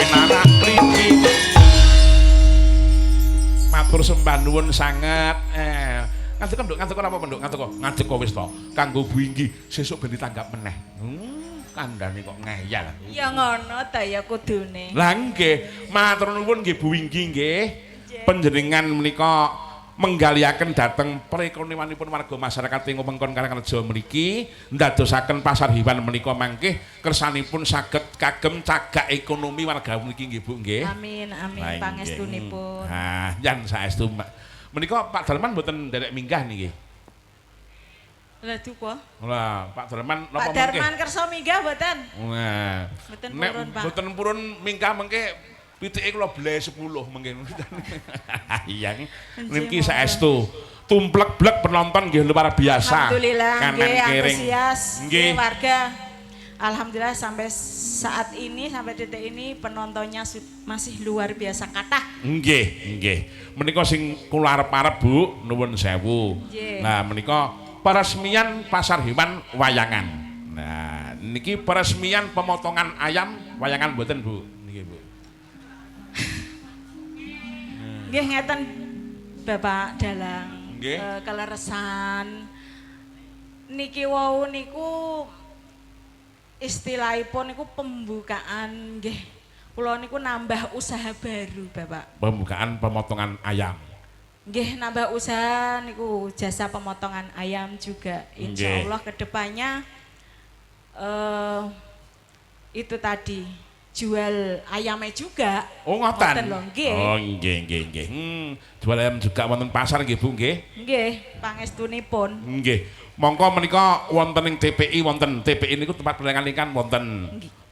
pinarak mriki. Matur sembah nuwun sanget. Ngadeg nduk, ngadeg ora apa nduk, ngadeg kok. Ngadeg kok wis to. Kanggo Bu Inggi sesuk ben ditanggap meneh. Kandhane kok ngeyel. Ya ngono ta ya kudune. Lah nggih, matur nuwun nggih Bu Inggi nggih. Panjenengan menika menggaliaken dhateng perekonomianipun warga masyarakat ing wewengkon Karangreja mriki, ndadosaken pasar hewan menika mangke kersanipun saged kagem cagak ekonomi warga mriki nggih Bu nggih. Amin amin Lah, nggih. pangestunipun. Ah, yen saestu. Menika Pak Darman mboten nderek minggah niki. Lah duka. Lah, Pak Darman napa Pak Darman kersa minggah mboten? Wah. Mboten Nek purun, Pak. mboten purun minggah mengke pitike kula bele 10 mengke. Iya. Niki saestu. Tumplek-blek penonton nggih luar biasa. Alhamdulillah kanan nggih kering. antusias Nggih. nggih warga. Alhamdulillah sampai saat ini sampai detik ini penontonnya masih luar biasa kathah. Nggih, nggih. Menika sing kula arep-arep Bu, nuwun sewu. Nggih. Nah, menika peresmian pasar hewan wayangan. Nah, niki peresmian pemotongan ayam wayangan mboten Bu? Niki Bu. Nggih ngeten Bapak Dalang. Nggih. Keleresan niki wau niku istilahipun niku pembukaan nggih. Kula niku nambah usaha baru, Bapak. Pembukaan pemotongan ayam. Nggih nambah usaha niku jasa pemotongan ayam juga. Insya Allah kedepannya itu tadi jual ayamnya juga. Oh ngoten. Ngoten lho, nggih. Oh nggih nggih nggih. Jual ayam juga wonten pasar nggih Bu nggih. Nggih, pangestunipun. Nggih. Mongko menika wonten ing TPI wonten TPI niku tempat perdagangan ikan wonten.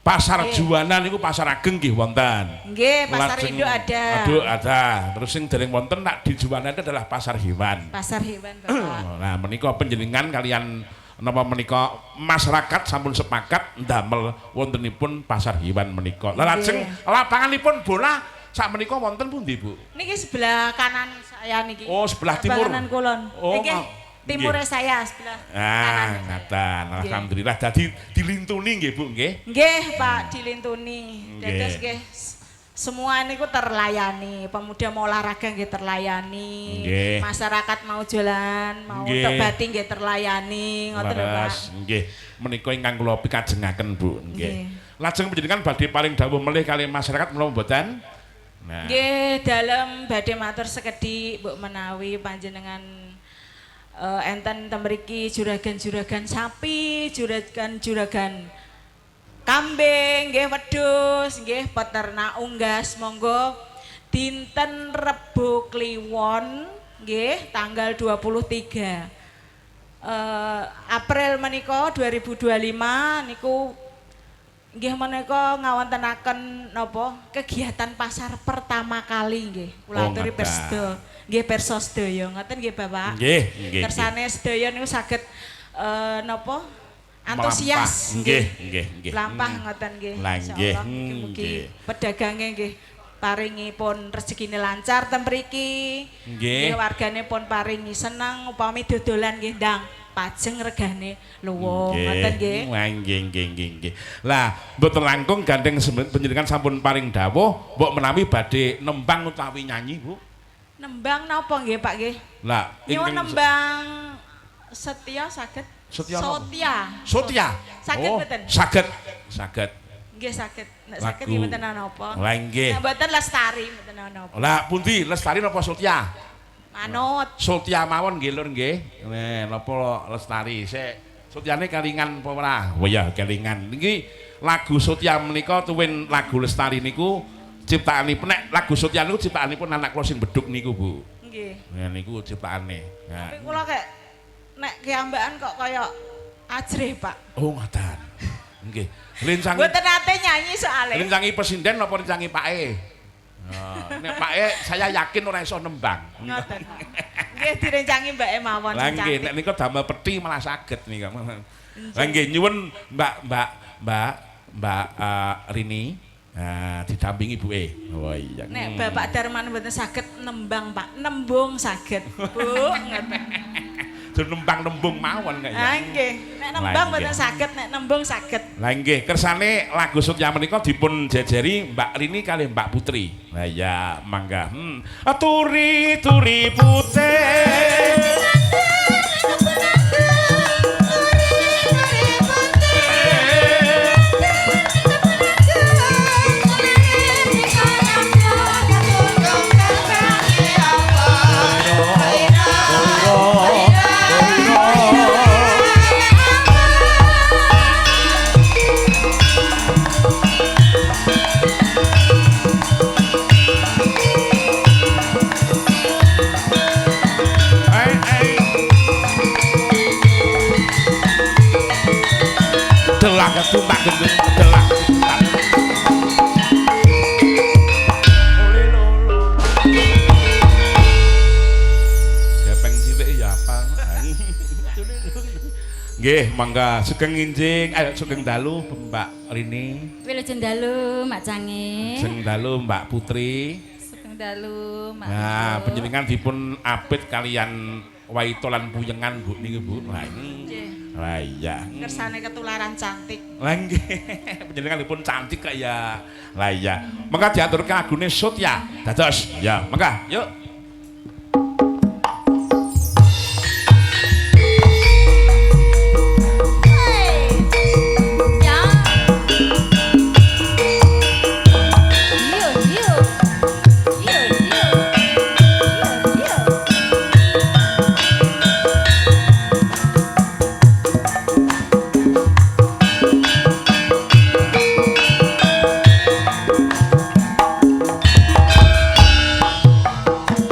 Pasar Juwana niku pasar ageng nggih wonten. Nggih, pasar Lajeng- induk ada. Aduh ada. Terus sing dereng wonten nak di Juwana itu adalah pasar hewan. Pasar hewan, Bapak. Nah, menika panjenengan kalian napa menika masyarakat sampun sepakat ndamel wontenipun pasar hewan menika. Lah lajeng lapanganipun bola sak menika wonten pundi, Bu? Niki sebelah kanan saya niki. Oh, sebelah timur. Kanan kulon. Oh, Nggih, timure saya sebelah Ah, kanan. ngaten. Alhamdulillah dadi dilintuni nggih, Bu, nggih. Nggih, Pak, dilintuni. Nggih. Dados nggih semua niku terlayani. Pemuda mau olahraga nggih terlayani. Nggih. Masyarakat mau jalan, mau tebati nggih terlayani. Ngoten lho, Pak. Nggih. Menika ingkang kula pikajengaken, Bu, nggih. Lajeng panjenengan badhe paring dawuh melih kali masyarakat menapa mboten? Nah. Nggih, dalem badhe matur sekedhik mbok menawi panjenengan enten ten mriki juragan-juragan sapi, juragan-juragan kambing, nggih wedhus, nggih peternak unggas, monggo dinten Rebo Kliwon nggih tanggal 23 April menika 2025 niku nggih menika ngawontenaken napa kegiatan pasar pertama kali nggih. Kula Oh, aturi ngaten. pirsa nggih pirsa sedaya ngoten nggih Bapak. Nggih, nggih. Kersane sedaya niku saged napa antusias Nggih, nggih, nggih. Lampah ngoten nggih. Lah nggih, Insyaallah mugi-mugi nggih. pedagange nggih paringipun rezekine lancar ten mriki. Nggih. Wargane pun paringi seneng upami dodolan nggih ndang pajeng regane luwung ngoten nggih. Wah, nggih, nggih, nggih, nggih. Lah, mboten langkung gandeng panjenengan sampun paring dawuh, mbok menawi badhe nembang utawi nyanyi, Bu. Nembang napa nggih Pak nggih? Lah, Nyuwun nembang Setia saged. Setia napa? Sotia. Sotia. Saged Oh, mboten? Saged. Saged. Nggih saged. Nek saged Lagu. nggih mboten napa. Lah nggih. Nek mboten lestari mboten napa. Lah pundi Lestari napa Sotia? Manut. Sotia mawon nggih Lur nggih. Nah, napa Lestari? Sik Sotiane kelingan apa ora? Oh iya, kelingan. Niki lagu Sotia menika tuwin lagu Lestari niku ciptaanipun nek lagu Sotia niku ciptaanipun anak kula sing beduk niku, Bu. Nggih. Nah niku ciptaane. Nah. Tapi kula kayak nek kiambakan kok kaya ajrih, Pak. Oh ngoten. Nggih. Rencangi Mboten nate nyanyi soalnya. rencangi presiden napa rencangi Pake? Nah, nek Pake saya yakin ora iso nembang. Ngoten. Nggih direncangi Mbak mawon Lah sing nggih cantik. nek nika damel peti malah saged nika. Lah nggih nyuwun Mbak Mbak Mbak Mbak Rini nah, didampingi ibuke. Oh iya. Nek Bapak Darman mboten saged nembang, Pak. Nembung saged. Bu, ngoten. Dur nembang-nembung mawon kaya. Ah nggih. Nek nembang mboten saged, nek nembung saged. Lah nggih, kersane lagu Sutya menika dipun jejeri Mbak Rini kalih Mbak Putri. Lah iya, mangga. Turi turi putih. Eh, eh. Delak ketumpak gendut, delak ketumpak. Oleh lolo. Gepeng cilik ya apa? Nggih, mangga sugeng injing, ayo sugeng dalu Mbak Rini, Wilujeng dalu Mak Cange. sugeng dalu Mbak Putri. Sugeng dalu, Mak. Nah, Ibu. panjenengan dipun apit kalian waito lan puyengan Bu niku Bu. Lah Nggih. Lah iya. Kersane ketularan cantik. Lah nggih, panjenengan dipun cantik kok ya. Lah iya. Mengka diaturke lagune Sutya. Dados. Ya, mengka yuk. Ya. Yo yo. Yo yo. Yo yo. Thank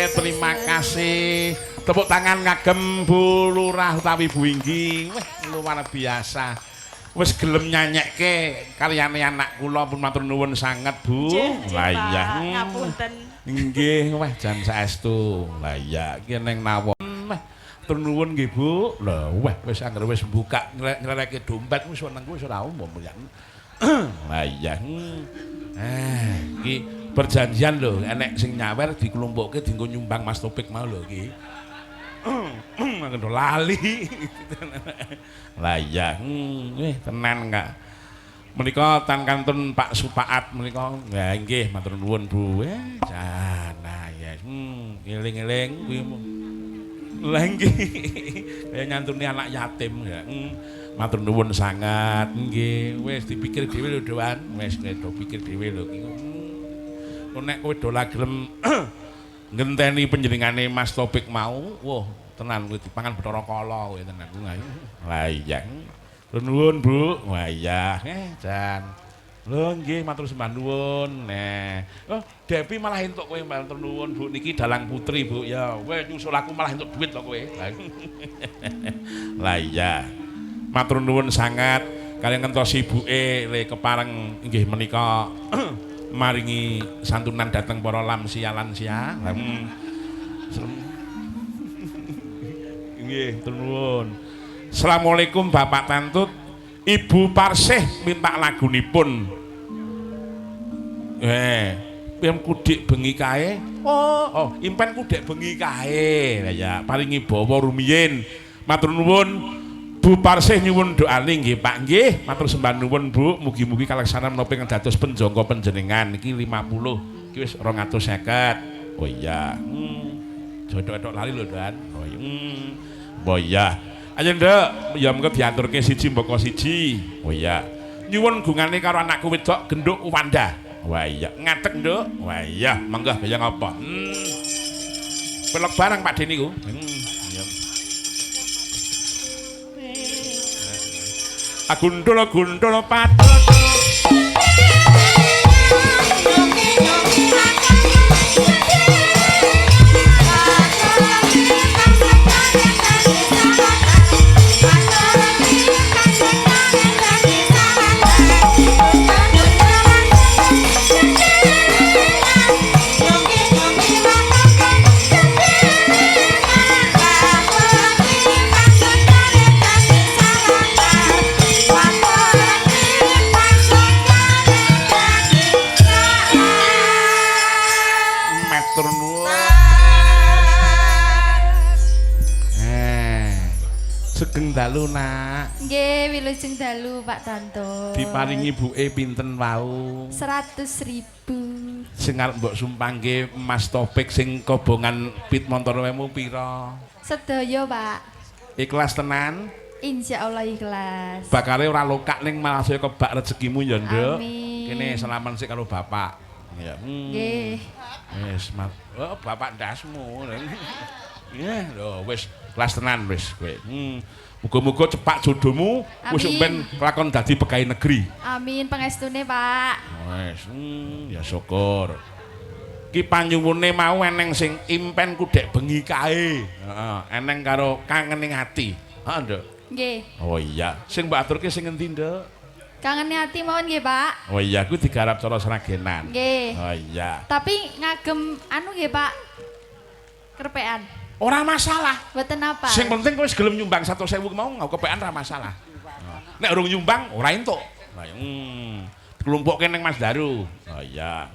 Terima kasih. Tepuk tangan kagem Bu Lurah utawi Bu Inggi. Wah, luar biasa. Wis gelem nyanyekke karyane anak kula, pun matur nuwun sanget, Bu. Nggih, Lah iya. Pak. Ngapunten. Nggih, wah jan saestu. Lah iya, iki ning nawon. Wah, matur nuwun nggih, Bu. Lah wah, wis anggere wis buka ngleleke dompet wis seneng wis ora umum ya. Lah iya. Eh, iki perjanjian lho, enek sing nyawer diklumpukke dienggo nyumbang Mas Topik mau lho iki. Aku lali. Lah iya, tenan enggak. Menika tan kantun Pak Supaat menika. Ya nggih, matur nuwun Bu. Jana ya. Eling-eling kuwi. Lah nggih. Kaya nyantuni anak yatim ya. Matur nuwun sangat. Nggih, wis dipikir dhewe lho, Dewan. Wis do pikir dhewe lho iki. Nek kowe do gelem ngenteni panjenengane Mas Topik mau, wah tenan kowe dipangan Bathara Kala kowe tenan. Lah iya. Nuwun, Bu. Wah iya, jan. Lho nggih, matur sembah nuwun. Nah, oh Depi malah entuk kowe, matur nuwun Bu, niki dalang putri Bu. Ya, kowe nyusul aku malah entuk duit to kowe. Lah iya. Matur nuwun sangat kaliyan ngentos ibuke le kepareng inggih menika maringi santunan dhateng para lansia-lansia. Nggih, matur nuwun. Assalamualaikum Bapak Tantut. Ibu Parsih minta lagunipun. Pem kudik bengi kae. Oh, impen kudik bengi kae. Lah ya, paringi bawa rumiyin. Matur nuwun Bu Parsih, nyuwun doane nggih Pak nggih. Matur sembah nuwun Bu, mugi-mugi kalaksanan menapa ingkang dados penjangka panjenengan iki 50. Iki wis 250. Oh iya. Jodok-jodok lali lho, Dan. Oh iya. Oh iya. Ayo Nduk, ya mengko diaturke siji mbaka siji. Oh iya. Nyuwun gungane karo anakku wedok genduk Wanda. Wah iya, ngadeg Nduk. Wah iya, monggo kaya ngapa? Pelok barang Pak Deni ku. Iya. Agundul gundul patul. Matur nuwun. Sugeng dalu, Nak. Nggih, wilujeng dalu Pak Tanto. Diparingi buke pinten wau? 100.000. Sing arep mbok sumpangke Mas Topik sing kobongan pit montormu pira? Sedaya, Pak. Ikhlas tenan? Insya Allah ikhlas. Bakale ora lokak ning malah saya kebak rezekimu ya, Nduk. Amin. Kene salaman sik karo bapak. Ya. Nggih. Wis, oh, bapak ndasmu. Ya, lho wis kelas tenan wis kowe. Muga-muga cepak jodohmu wis ben kelakon dadi pegawai negeri. Amin pangestune, Pak. Wis, ya syukur. Ki panyuwune mau eneng sing impen kudek bengi kae. Heeh, eneng karo kangening ati. Heeh, Nduk. Nggih. Oh iya, sing mbok aturke sing endi, Nduk? Kangene ati mawon nggih, Pak. Oh iya, kuwi digarap cara Sragenan. Nggih. Oh iya. Tapi ngagem anu nggih, Pak. Kerpekan. Ora masalah. Mboten apa. Sing penting kowe wis gelem nyumbang 100.000 mau nggo kepekan ora masalah. Nek urung nyumbang ora entuk. Lah Diklumpukke ning Mas Daru. Oh iya.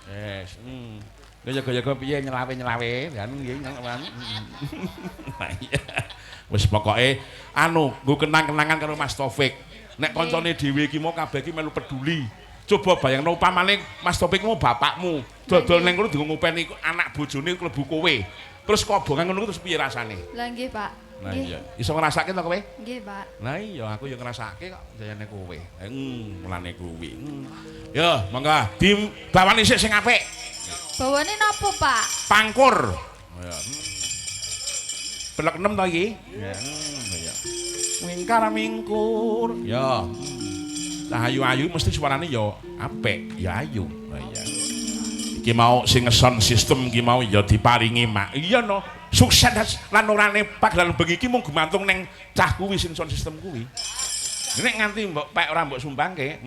Wis, Gaya-gaya piye nyelawe-nyelawe kan nggih nang. Lah iya. Wis pokoke anu nggo kenang-kenangan karo Mas Taufik. Nek koncone dhewe iki mau kabeh iki melu peduli. Coba bayangno upamane Mas Taufik mau bapakmu, dodol ning kono dienggo ngopeni anak bojone klebu kowe. Terus kobongan ngono terus piye rasane? Lah nggih, Pak. Lah iya. Iso ngrasake to kowe? Nggih, Pak. Lah iya, aku ya ngrasake kok jayane kowe. Mulane kuwi. Yo, monggo dibawani sik sing apik. Bawane napa, Pak? Pangkur. Ya. Pelek 6 to iki? Ya. Iya. Mingkar mingkur. Ya. Cah ayu-ayu mesti suarane ya apik, ya ayu. Lah iya. Iki mau sing sound system iki mau ya diparingi mak. Iya no, sukses lan orane pagelaran bengi iki mung gumantung ning cah kuwi sing sound system kuwi. Nek nganti mbok pek ora mbok sumbangke,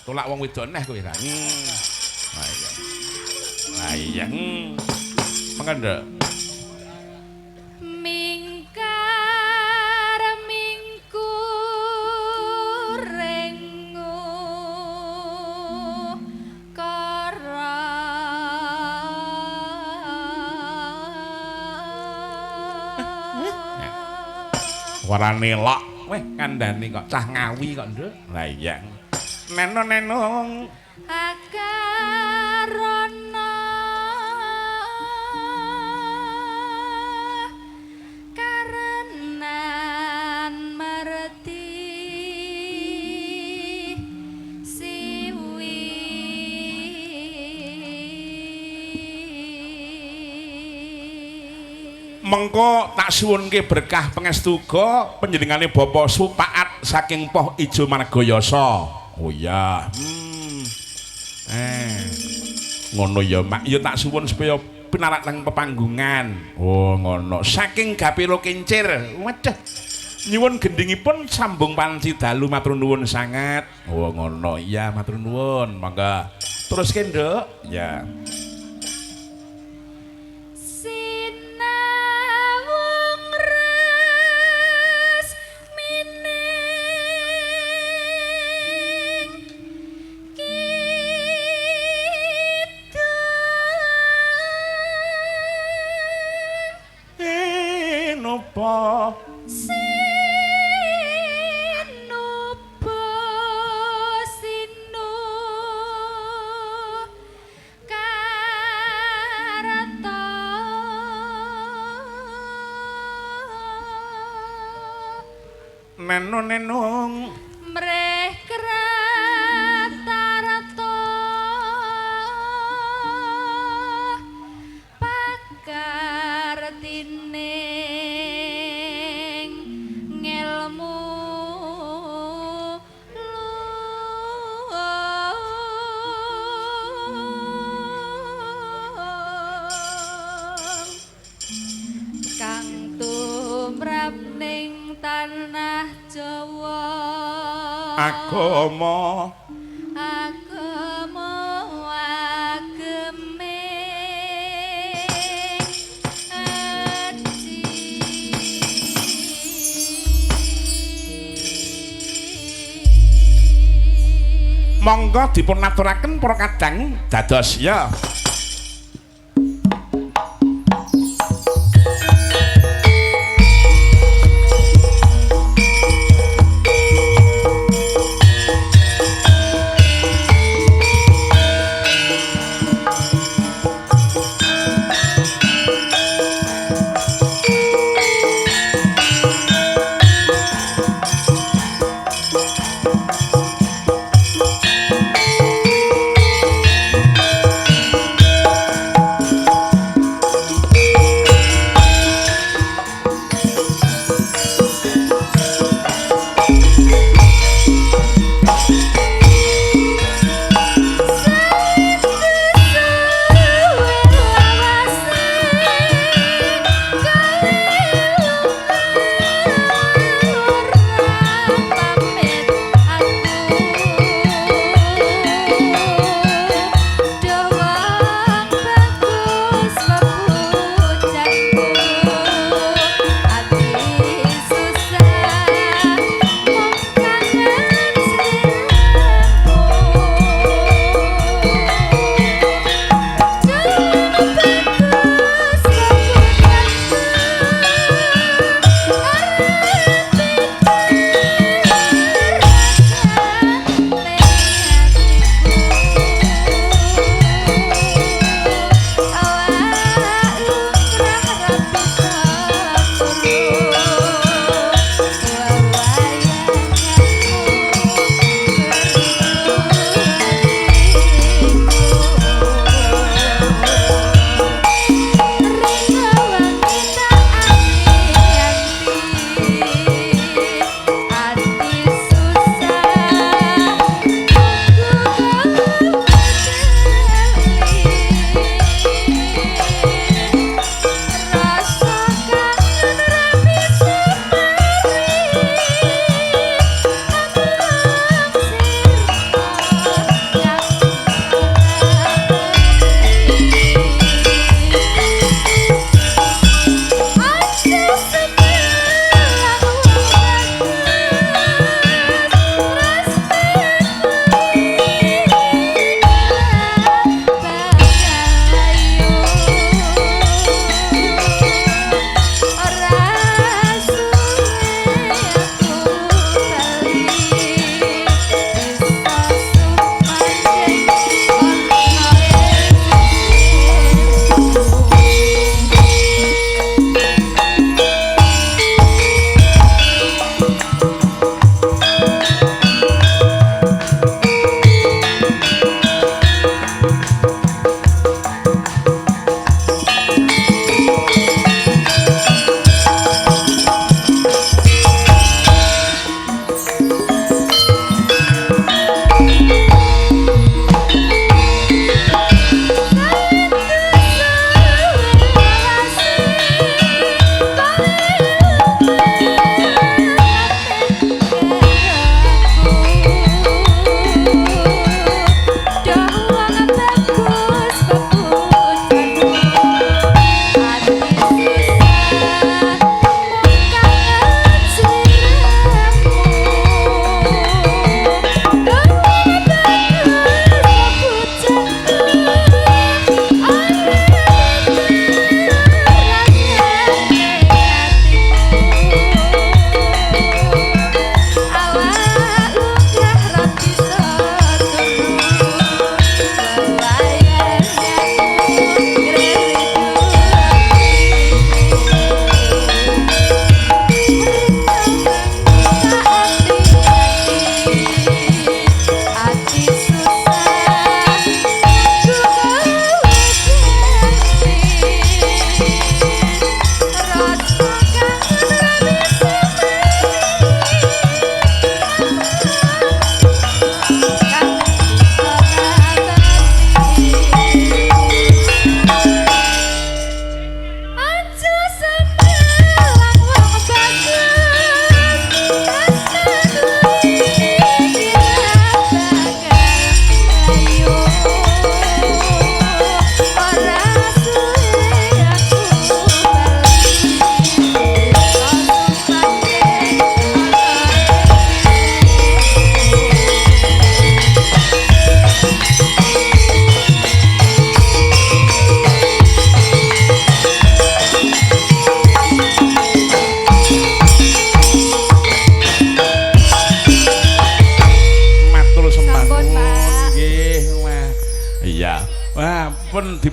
Tolak wong wedok neh kowe ra. Ah iya. Ah iya. Mangga nduk. Mingkar mingkurengu kara Warane lok. Weh kandhane kok cah Ngawi kok nduk. Lah iya. Neno nenung akarana karenan marti siwi. Mengko tak suwunke berkah pangestu uga panjenengane Bapak Supaat saking Poh Ijo Margoyasa. Oh iya. Ngono ya Mak, ya tak suwun supaya pinarak nang pepanggungan. Oh ngono. Saking Gapiro Kincir. Waduh. Nyuwun gendhingipun sambung panci dalu matur nuwun sanget. Oh ngono. Iya matur nuwun. Mangga. Teruske Nduk. Ya. Sinawung res mining kidung Nopo sinuba sinu karata neno nenung mreh kratarata pakartining ngelmu luhung kang tumrap ning tanah Jawa agama agama ageme aji. Monggo dipun aturaken para kadang dados ya.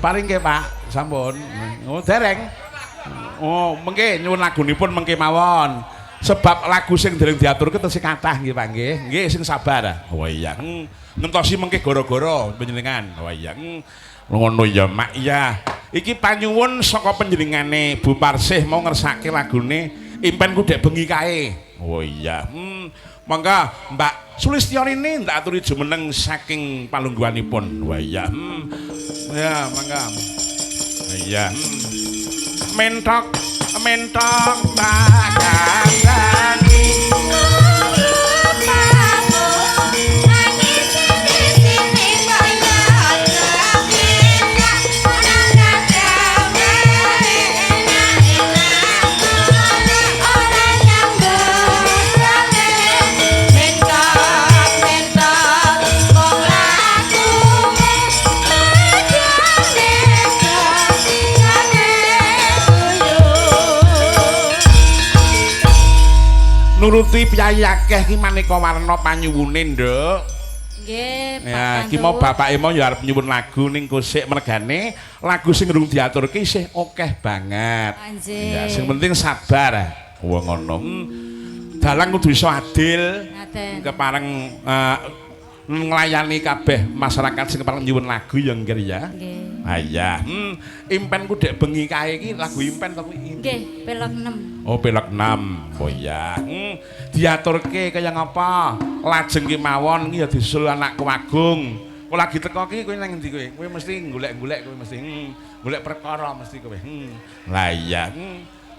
Diparingke, Pak. Sampun. Oh, dereng. Oh, mengke nyuwun lagunipun mengke mawon. Sebab lagu sing dereng diaturke tesih kathah nggih, Pak nggih. Nggih sing sabar. Oh iya. Ngentosi mengke gara-gara panjenengan. Oh iya. Ngono ya, Mak. Iya. Iki panyuwun saka panjenengane Bu Parsih mau ngersake lagune Impenku Dek Bengi kae. Oh iya. Monggo Mbak Sulistyorini ndak aturi jumeneng saking palungguhanipun. Wah iya. Ya, mangga. Iya. Mentok mentok tak kandhani. Nuruti piyayi akeh ki maneka warna panyuwune, Nduk. Nggih, Pak. Ya, iki mau bapake mau ya arep nyuwun lagu ning kosik mergane lagu sing rung diaturke isih akeh banget. Anjir. Ya, sing penting sabar. Wong ngono. Dalang kudu iso adil. Ngaten. Kepareng nglayani kabeh masyarakat sing kepareng nyuwun lagu ya nggih ya. Nggih. Ah iya. Impenku Dek Bengi kae iki lagu impen to kuwi. Nggih, pelog 6. Oh, pelog 6. Oh iya. Diaturke kaya ngapa? Lajeng ki mawon ki ya disusul anakku Agung. Kok lagi teko ki kowe nang endi kowe? Kowe mesti golek-golek kowe mesti. Golek perkara mesti kowe. Lah iya.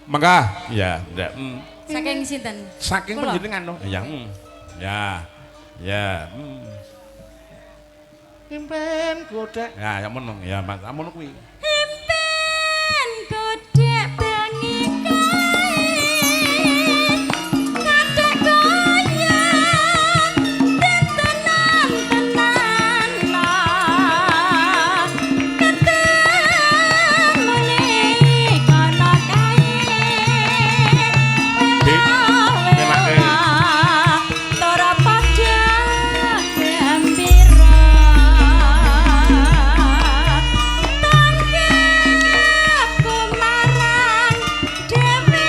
Mangga. Ya, ndak. Saking sinten? Saking panjenengan no. Iya. Ya. Ya. Impen godhek. Ya, ya ngono. Ya, Mas, ngono kuwi. Impen godhek bengi kae. Kadek kaya tenan-tenan lah. Ketemune kono kae. Dik, penake. Ora padha gembira. Tangkepku marang dhewe.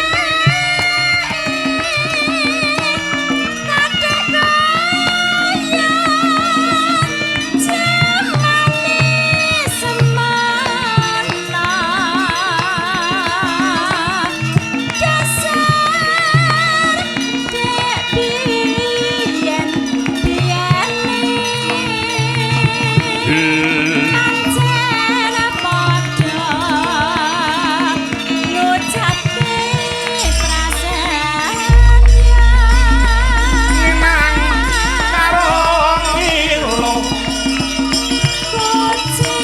Kadek kaya jemane semana. Dasar dek biyen biyene. Pancen padha ngucapke prasetya. Nang karo ngilo. Kuciwane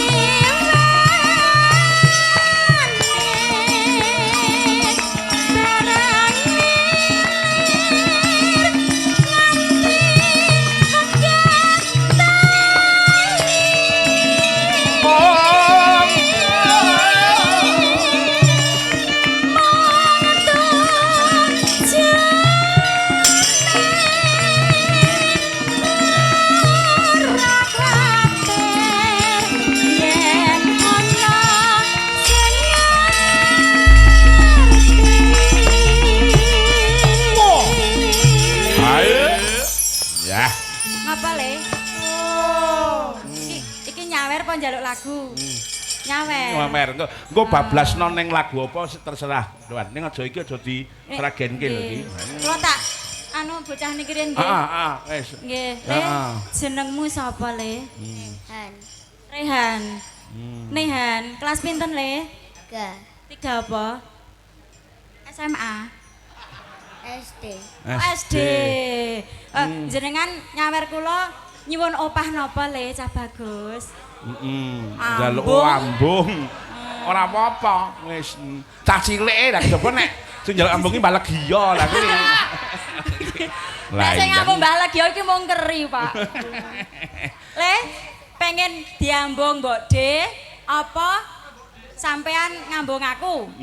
barang nganti yen ana sing ngerti. Ayo. Ya. Ngapa le? Iki nyawer apa njaluk lagu? Nyawer. Ngamer. Engko bablasno ning lagu apa terserah. Tuan, ning aja iki aja disragenke lho iki. Kula tak anu bocah niki riyen nggih. Heeh, heeh, wis. Nggih, Le. Heeh. Jenengmu sapa, Le? Rehan. Rehan. Nehan, kelas pinten, Le? 3 3 apa? SMA. SD. Oh, SD. Jenengan nyawer kula nyuwun opah napa, Le, cah bagus? Heeh. Njaluk Ambung. ambung. Ora apa-apa, wis cah cilik lah coba nek sing njaluk ambung ki malah giya lah kuwi. Nek sing ngambung Mbah Legio iki mung keri, Pak. Le, pengen diambung Mbok De apa sampean ngambung aku?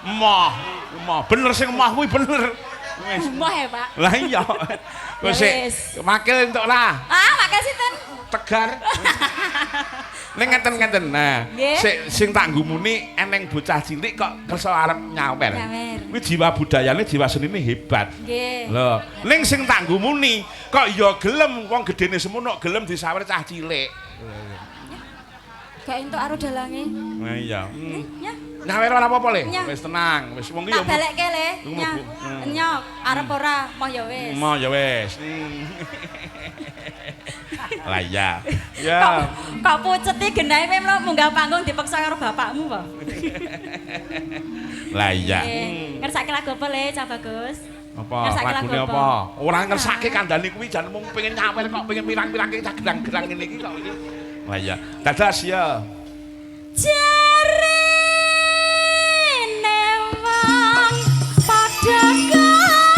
Emoh, emoh. Bener sing emoh kuwi bener. Wis. Emoh ya, Pak. Lah iya. Wis Ya sik, wis. makil entuk lah. Ah, makasih sinten? Tegar. Ning ngeten-ngeten. Nah, sing tak nggumuni eneng bocah cilik kok kersa arep nyawer. Nyawer. Kuwi jiwa budayane, jiwa senine hebat. Nggih. Lho, ning sing tak nggumuni kok ya gelem wong gedene semono gelem disawer cah cilik. Gak entuk karo dalange. Nah iya. Ya. Nyawer ora apa-apa le. Nyah. Wis tenang, wis wong ki Tak ya balekke le. Iku Nyah. mlebu. Nyok, arep ora, moh ya wis. Mau ya wis. Lah iya. Ya. Kok pucet iki genahe kowe mlo munggah panggung dipaksa karo bapakmu po. Lah iya. Nggih. Ngersake lagu apa le, Cah Bagus? Apa Ngersake lagu lagune apa? apa? Ora ngersake kandhane kuwi jan mung pengen nyawer kok pengen pirang-pirangke cah gerang-gerang ngene iki kok iki. Lah iya. Dadas ya. Jarene wong padha kandhan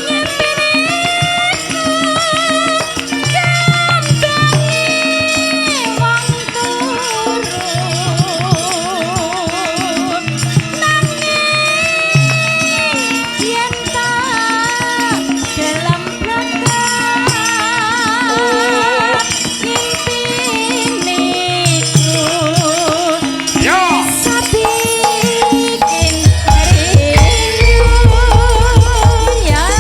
ngimpine kambange wong turu nanging yen tak gelem blekat ngimpine ku Yo. bisa bikin rindu ya. Suwun ya, Le.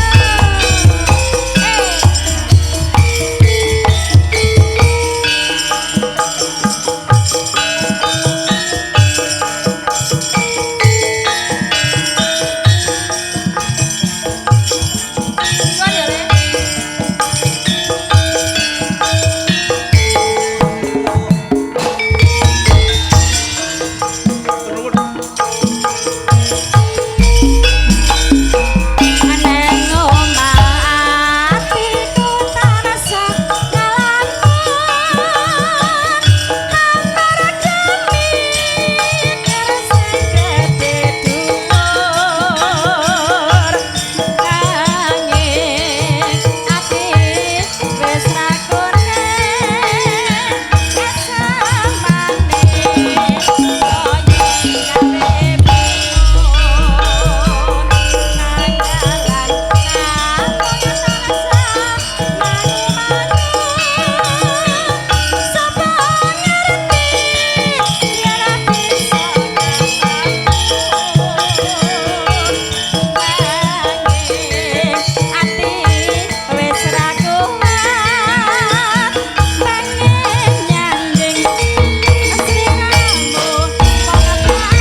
Neng omah atiku tansah ngalamun hambar demi sing gedhe dhuwur nanging ati wis ra kurang kesemane kaya kabeh bingung nanggalan namung tansah mangu-mangu sapa ngerti yen ra bisa ketemu nanging ati wis ra kuat pengen nyanding sliramu mong bagus aku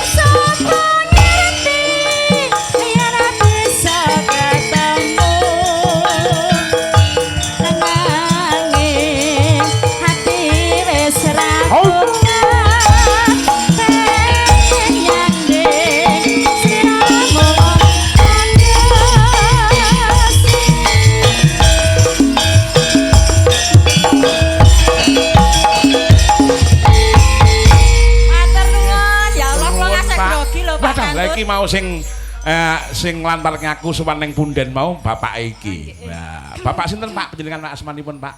Sapa ngerti yen ra bisa ketemu nanging hati wis ra kuat pengen nyanding sliramu bagus. Matur nuwun ya Allah kula ngasih grogi lho Pak Wadah, lah Kantut. iki mau sing sing nglantarke aku sowan ning punden mau bapak iki. Nah, bapak sinten Pak panjenengan Pak asmanipun Pak?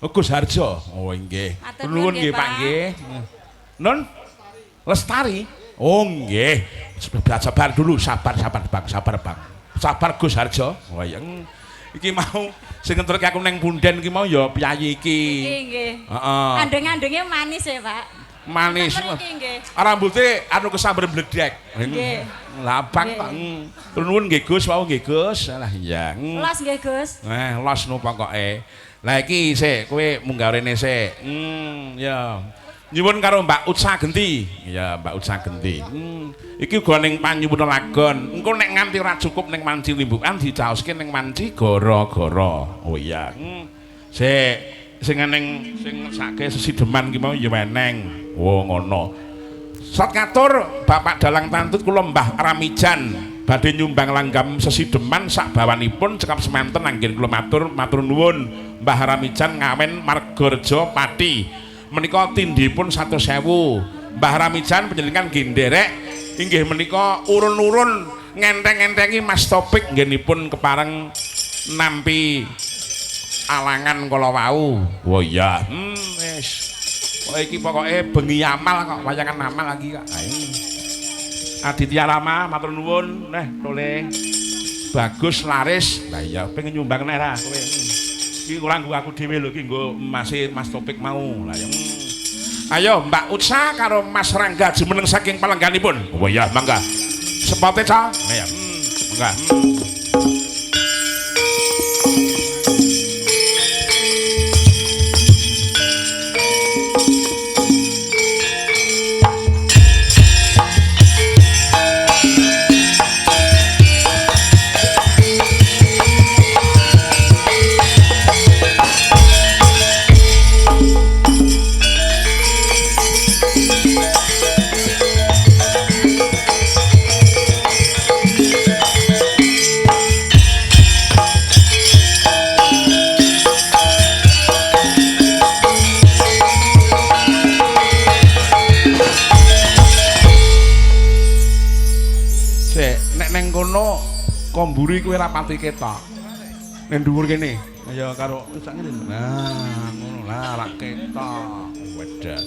Oh, Gus Harjo. Oh nggih. Matur Nuwun nuwun nggih nggih, Pak Pak. nggih. Nun Lestari. Oh nggih. Sabar dulu, sabar sabar Bang, sabar Bang. Sabar Gus Harjo. Oh iya. Iki mau sing ngeterke aku ning punden iki mau ya piyayi iki. Nggih nggih. Heeh. Andeng-andenge manis ya, Pak. Manis. Mriki nggih. Rambute anu kesamber bledek. Nggih. Lah abang Nggih. kok. Nuwun nggih Gus, wau nggih Gus. Alah iya. Los nggih, Gus. Eh, los no pokoke. Lah iki sik kowe munggah rene sik. Ya. Nyuwun karo Mbak Utsa Genti. Ya, Mbak Utsa Genti. Iki uga ning panyuwun lagon. Engko nek nganti ora cukup ning manci limbukan dicaoske ning manci gara-gara. Oh iya. Sik sing eneng sing sake sesideman ki mau ya eneng. Oh ngono. Sot ngatur Bapak Dalang Tantut kula Mbah Ramijan badhe nyumbang langgam sesideman sak bawanipun cekap semanten anggen kula matur matur nuwun Mbah Ramijan Ngawen Margorejo Pati menika tindhipun 100.000. Mbah Ramijan panjenengan nggih nderek inggih menika urun-urun ngenteng-entengi Mas Topik nggenipun kepareng nampi alangan kala wau. Oh iya. Wis. Kok iki pokoke bengi amal kok, wayangan amal lagi kok. Ayo. Aditya Rama matur nuwun neh tole. Bagus laris. Lah iya pengen nyumbang neh ra kowe. Iki ora nggo aku dhewe lho iki nggo emase Mas Topik mau. Lah ya. Ayo Mbak Utsa karo Mas Rangga jumeneng saking palengganipun. Oh iya mangga. Sepote ca. Lah ya. Mangga. Komburi kowe ra pati ketok. Ning dhuwur kene. Ayo karo sak ngene. Nah, ngono lah ra ketok. Wedah.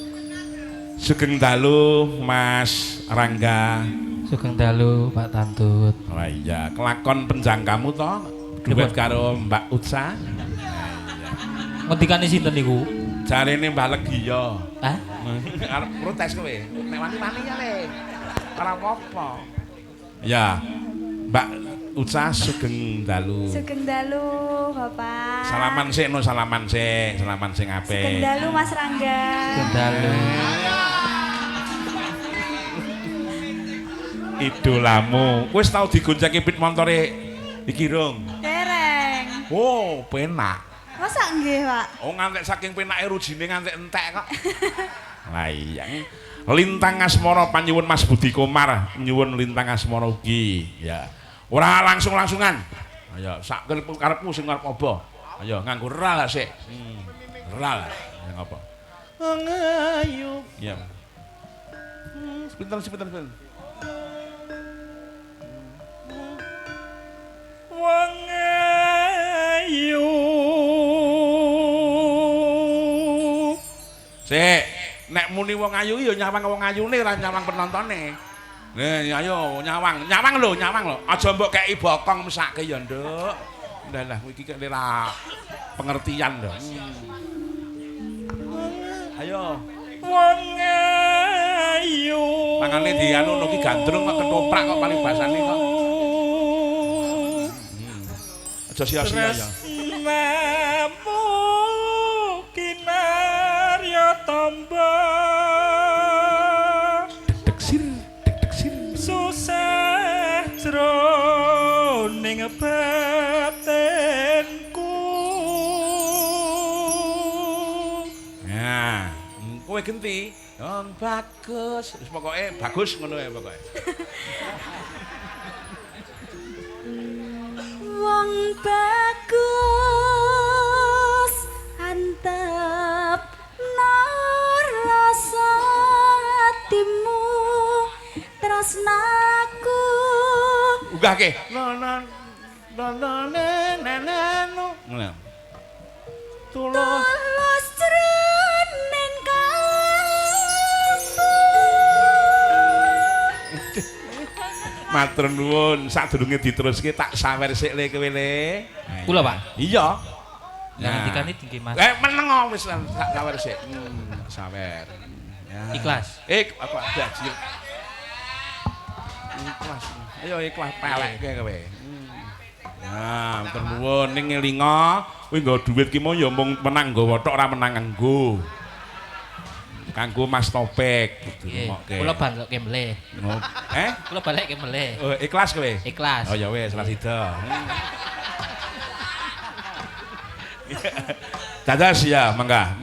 Sugeng dalu Mas Rangga. Sugeng dalu Pak Tantut. Wah iya, kelakon penjangkamu to? Duet karo Mbak Utsa. Ngendikane sinten niku? Jarene Mbah Legiya. Hah? Arep protes kowe. Nek wani-wani ya le. Ora apa-apa. Ya. Mbak Utsa sugeng dalu. Sugeng dalu Bapak. Salaman sik no, salaman sik, salaman sing apik. Sugeng dalu Mas Rangga. Sugeng dalu. Idolamu. Wis tau digoncengke pit montore iki rong? Dereng. Oh, penak. Masa nggih, Pak? Oh, ngantek saking penake rujine ngantek entek kok. Lah iya. Lintang Asmara panyuwun Mas Budi Komar nyuwun Lintang Asmara ugi. Ya. Ora langsung-langsungan. Ayo sak karepmu sing arep apa? Ayo nganggo ral sik. Ral. Ya ngapa? Ayo. Ya. Sepinten sepinten sepinten. Wong ayu. Sik, nek muni wong ayu ya nyawang wong ayune ora nyawang penontone. Nih, ayo nyawang, nyawang lho, nyawang lho. Aja mbok kei bokong mesake ya, Nduk. Lah lah iki kek ora pengertian lho. Ayo. Wong ayu. Mangane dianu ngono ki gandrung kok ketoprak kok paribasane kok. Aja sia-sia ya. Tresnamu kinarya tamba. Susah jroning batinku. Nah, kowe genti. Wong bagus. Wis pokoke bagus ngono ya pokoke. Wong bagus antep rasa atimu tresnaku. Unggahke. Na na na na na na no. Ngono. Tulus jroning kalbu. Matur nuwun, sadurunge diteruske tak sawer sik le kowe le. Kula, Pak. Iya. Lah ngendikane nggih Mas. Meneng wis tak sawer sik. Sawer. Ya. Ikhlas. Aku bajir. Ikhlas. Ayo ikhlas pelekke kowe. Nah, matur nuwun ning ngelinga kuwi nggo dhuwit ki mau ya mung menang nggawa tok ora menang nganggo. Kanggo Mas Topik dirungokke. Kula balekke melih. Eh? Kula balekke melih. Oh, ikhlas kowe? Ikhlas. Oh ya wis, ora sida. Dados ya, mangga.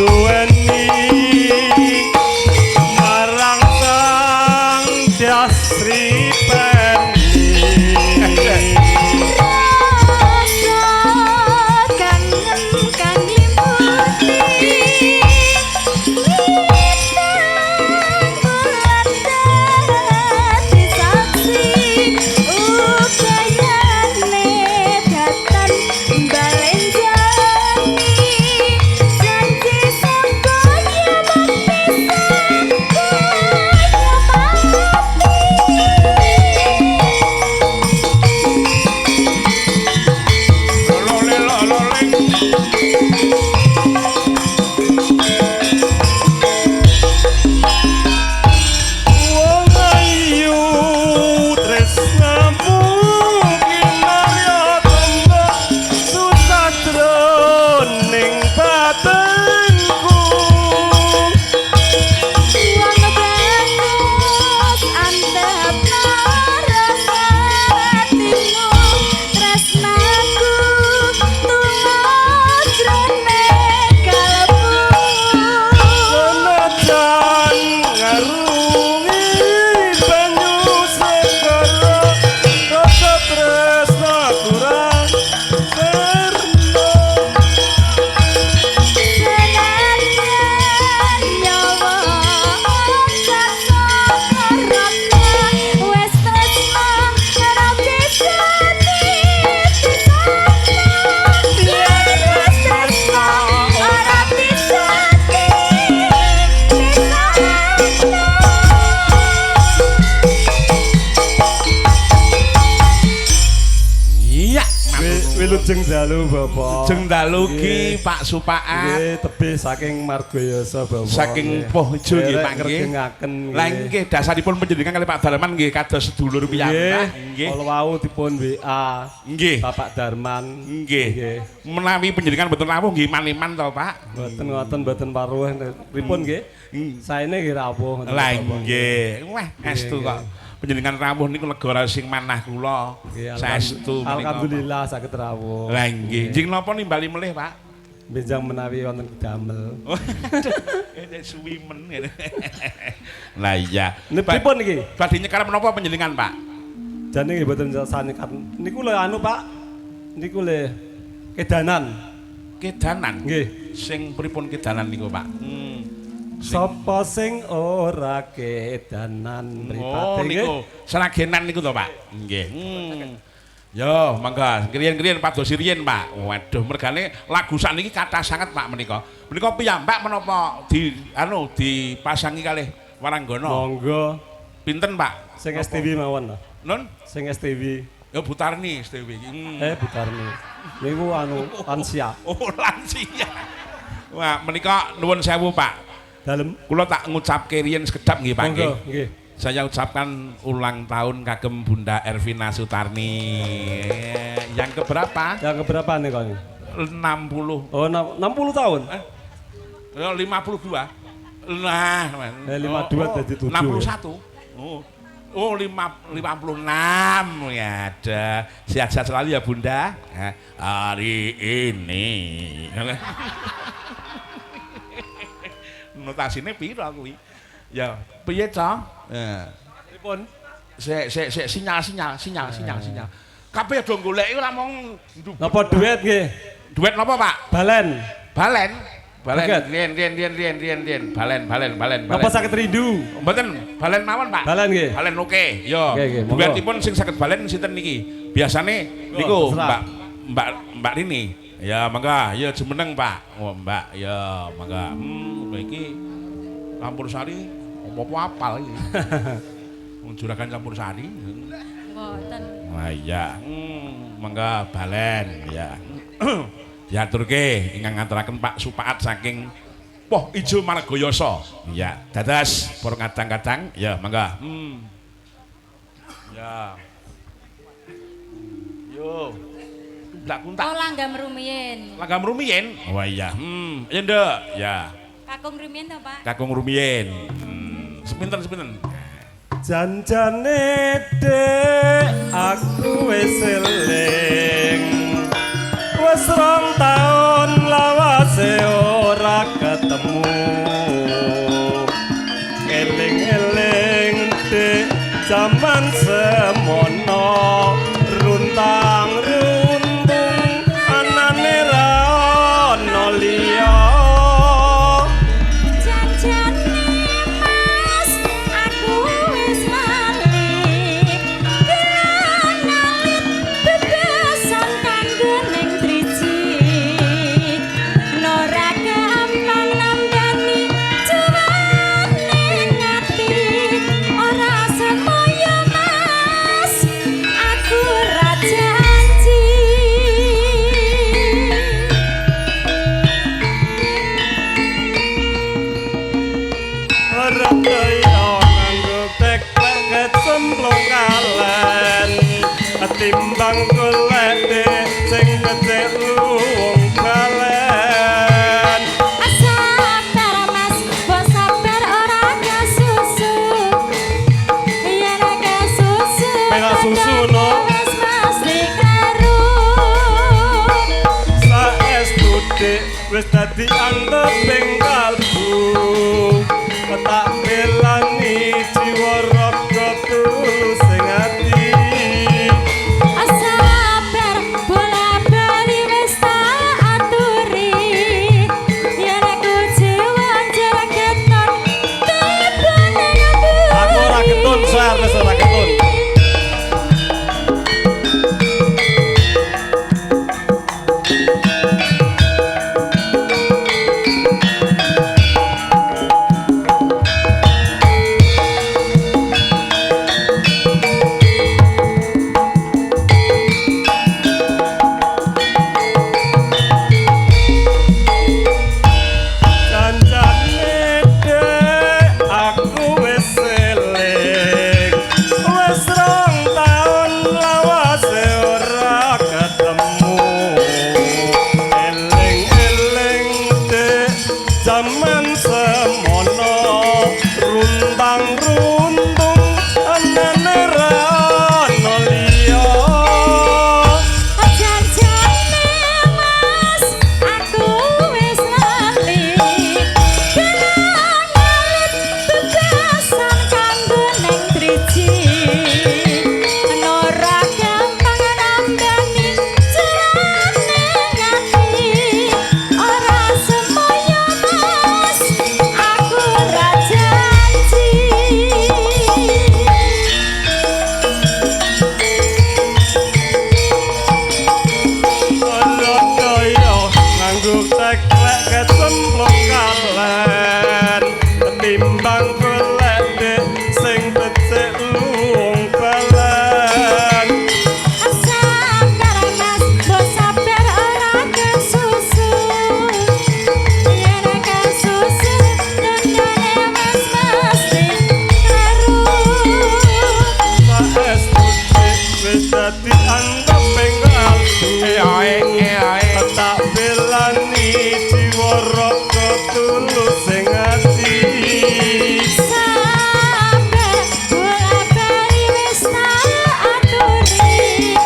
Duweni marang sang Dyasri Peni. Rasa kangen kang ngliputi witang bulan dadi saksi upayane datan balen jani janji saka yaman pisan kaya pati. Lole lole. Wong ayu tresnamu kinarya tamba susah jroning batinku. Wong bagus antep rasa atimu tresnaku tulus jroning kalbu. Senajan ngarungi banyu segara rasa tresna kurang sirna. Senajan nyawa sak sakarana wis tresna ora bisa dipisahno. Yen wis tresna ora bisa dipisahno. Iya, Wilujeng dalu Bapak. Jeng dalu ki Nggih. Pak Supaat. Nggih, tebih saking Margoyasa Bapak. Saking Nggih. Poh Ijo nggih Derek Pak nggih. ngregengaken nggih. Lah nggih dasaripun panjenengan kali Pak Darman nggih kados sedulur piyambak. Nggih. Kala wau dipun WA Nggih. Bapak Darman. Nggih. Menawi panjenengan mboten rawuh nggih maniman to Pak. Mboten ngoten mboten paruh pripun nggih? Saene nggih rawuh ngoten, Lah Bapak. nggih. Wah, estu kok. Panjenengan rawuh niku lega sing manah kula. Nggih, Saestu menika. Alhamdulillah saged rawuh. Lah nggih. Jing napa nimbali melih Pak? Benjang menawi wonten damel. Ini suwi men ngene. Lah iya. Niki pripun niki? Badhe nyekar menapa panjenengan Pak? Jane nggih mboten sanyekat. Niku lho anu Pak. Niku le kedanan. Kedanan. Nggih. Sing pripun kedanan niku Pak? Sapa sing ora kedanan Oh mripate nggih? niku seragenan niku to Pak. Nggih. Yo, mangga kriyen-kriyen pados riyen Pak. Waduh, mergane lagu sakniki kathah sanget Pak menika. Menika piyambak menapa di anu dipasangi kalih Waranggana? Monggo Pinten Pak? sing STW mawon lah. Nun? Sing STW. Ya Butarni STW iki. Eh Butarni. Niku anu lansia. Oh, lansia. Wah, menika nuwun sewu Pak. Dalem. Kula tak ngucapke riyen sekedap nggih Pak nggih. Monggo nggih. Saya ucapkan ulang tahun kagem Bunda Ervina Sutarni. Yang keberapa? Yang keberapa nih kau? 60. Oh, 60 tahun. Oh, 52. Nah, 52 dadi 7. 61. Oh. Oh, 56 ya ada. Sehat-sehat selalu ya Bunda. Hari ini. Notasine piro kuwi? Ya, piye, Cong? Heeh. Pripun? Sik sik sik sinyal sinyal sinyal sinyal sinyal. Kabeh do goleki ora mung Napa duet nggih? Duet napa, Pak? Balen. Balen. Balen Joget. rien rien rien rien rien rien. Balen balen balen balen. Napa saged rindu? Mboten, balen mawon, Pak. Balen nggih. Balen oke. Yo. Oke, oke, monggo. Duetipun sing saged balen sinten niki? Biasane niku terserah. Mbak Mbak Mbak Rini. Ya, mangga. Ya jumeneng, Pak. Oh, Mbak. Ya, mangga. Iki campur sari apa-apa apal iki. Wong juragan campur sari. Mboten. Wah iya. Mangga balen ya. Diaturke ingkang ngaturaken Pak Supaat saking Poh Ijo Margoyoso. Iya, dados para kadang-kadang ya mangga. Ya. Yo. Tumblak kuntak. Oh, langgam rumiyin. Langgam rumiyin. Wah iya. Ya nduk. Ya. Kakung rumiyin to, Pak? Kakung rumiyin. Sepinten sepinten. Janjane dek aku wis eling. Wis 2 taun lawase ora ketemu. Jaman semono runtang runtung anane ra ono liya. Janjane Mas aku wis lali. Kenalit bebesan kanggo ning driji. Ora gampang nambani cuwane ati. Ora semoyo Mas aku ora janji. Ora kaya nganggo teklek kecemplung kalen timbang golek sing becik luwung balen. Sabar Mas, mbok sabar ora kesusu. Yen kesusu Penak susu, no. Wis mesti kleru. Saestu dik wis dadi anteping kalbu. Tak belani jiwa raga tulus sing ati. Sabar bola bali wis tak aturi. Yen aku jiwa jar keton tibane mburi. Aku ora ketun, Sar, wis ora ketun. Janjane dek aku wis eling. Wis 2 taun lawase ora ketemu. Eling-eling dek jaman semono runtang runtung anane ra ono liya. Janjane Mas aku wis lali. Kenalit bebasan kanggo ning driji. Ora gampang nambani jarane ati. Ora semoyo Mas aku ora janji. Ora kaya nganggo teklek kecemplung kalen timbang golek dik sing becik luwung balen. Sabar Mas, mbok sabar ora kesusu. Yen kesusu tandane wis mesti kleru. Saestu dik wis dadi anteping kalbu. Tak belani jiwa raga tulus sing ati. Sabar bola bali wis tak aturi.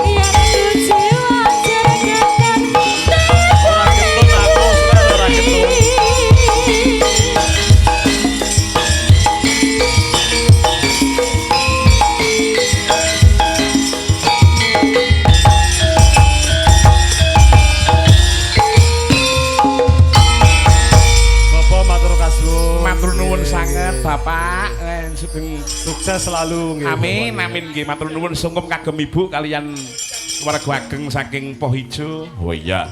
Yen jiwa jar keton Ora ketun aku, Sar, ora ketun. Bapak matur kasuwun. Matur nuwun sanget Bapak. Sugeng Sukses selalu nggih. Amin, Bapak. amin nggih matur nuwun sungkem kagem Ibu kalian warga ageng saking Pohijo. Oh iya.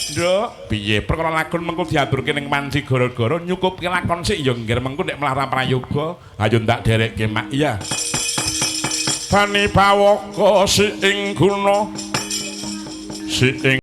Nduk, piye perkara lakon mengko diaturke ning panci gara-gara nyukupke lakon sik ya nggih mengko nek mlarang prayoga ayo ndak derekke mak. Iya. Bani bawaka si ing guna si ing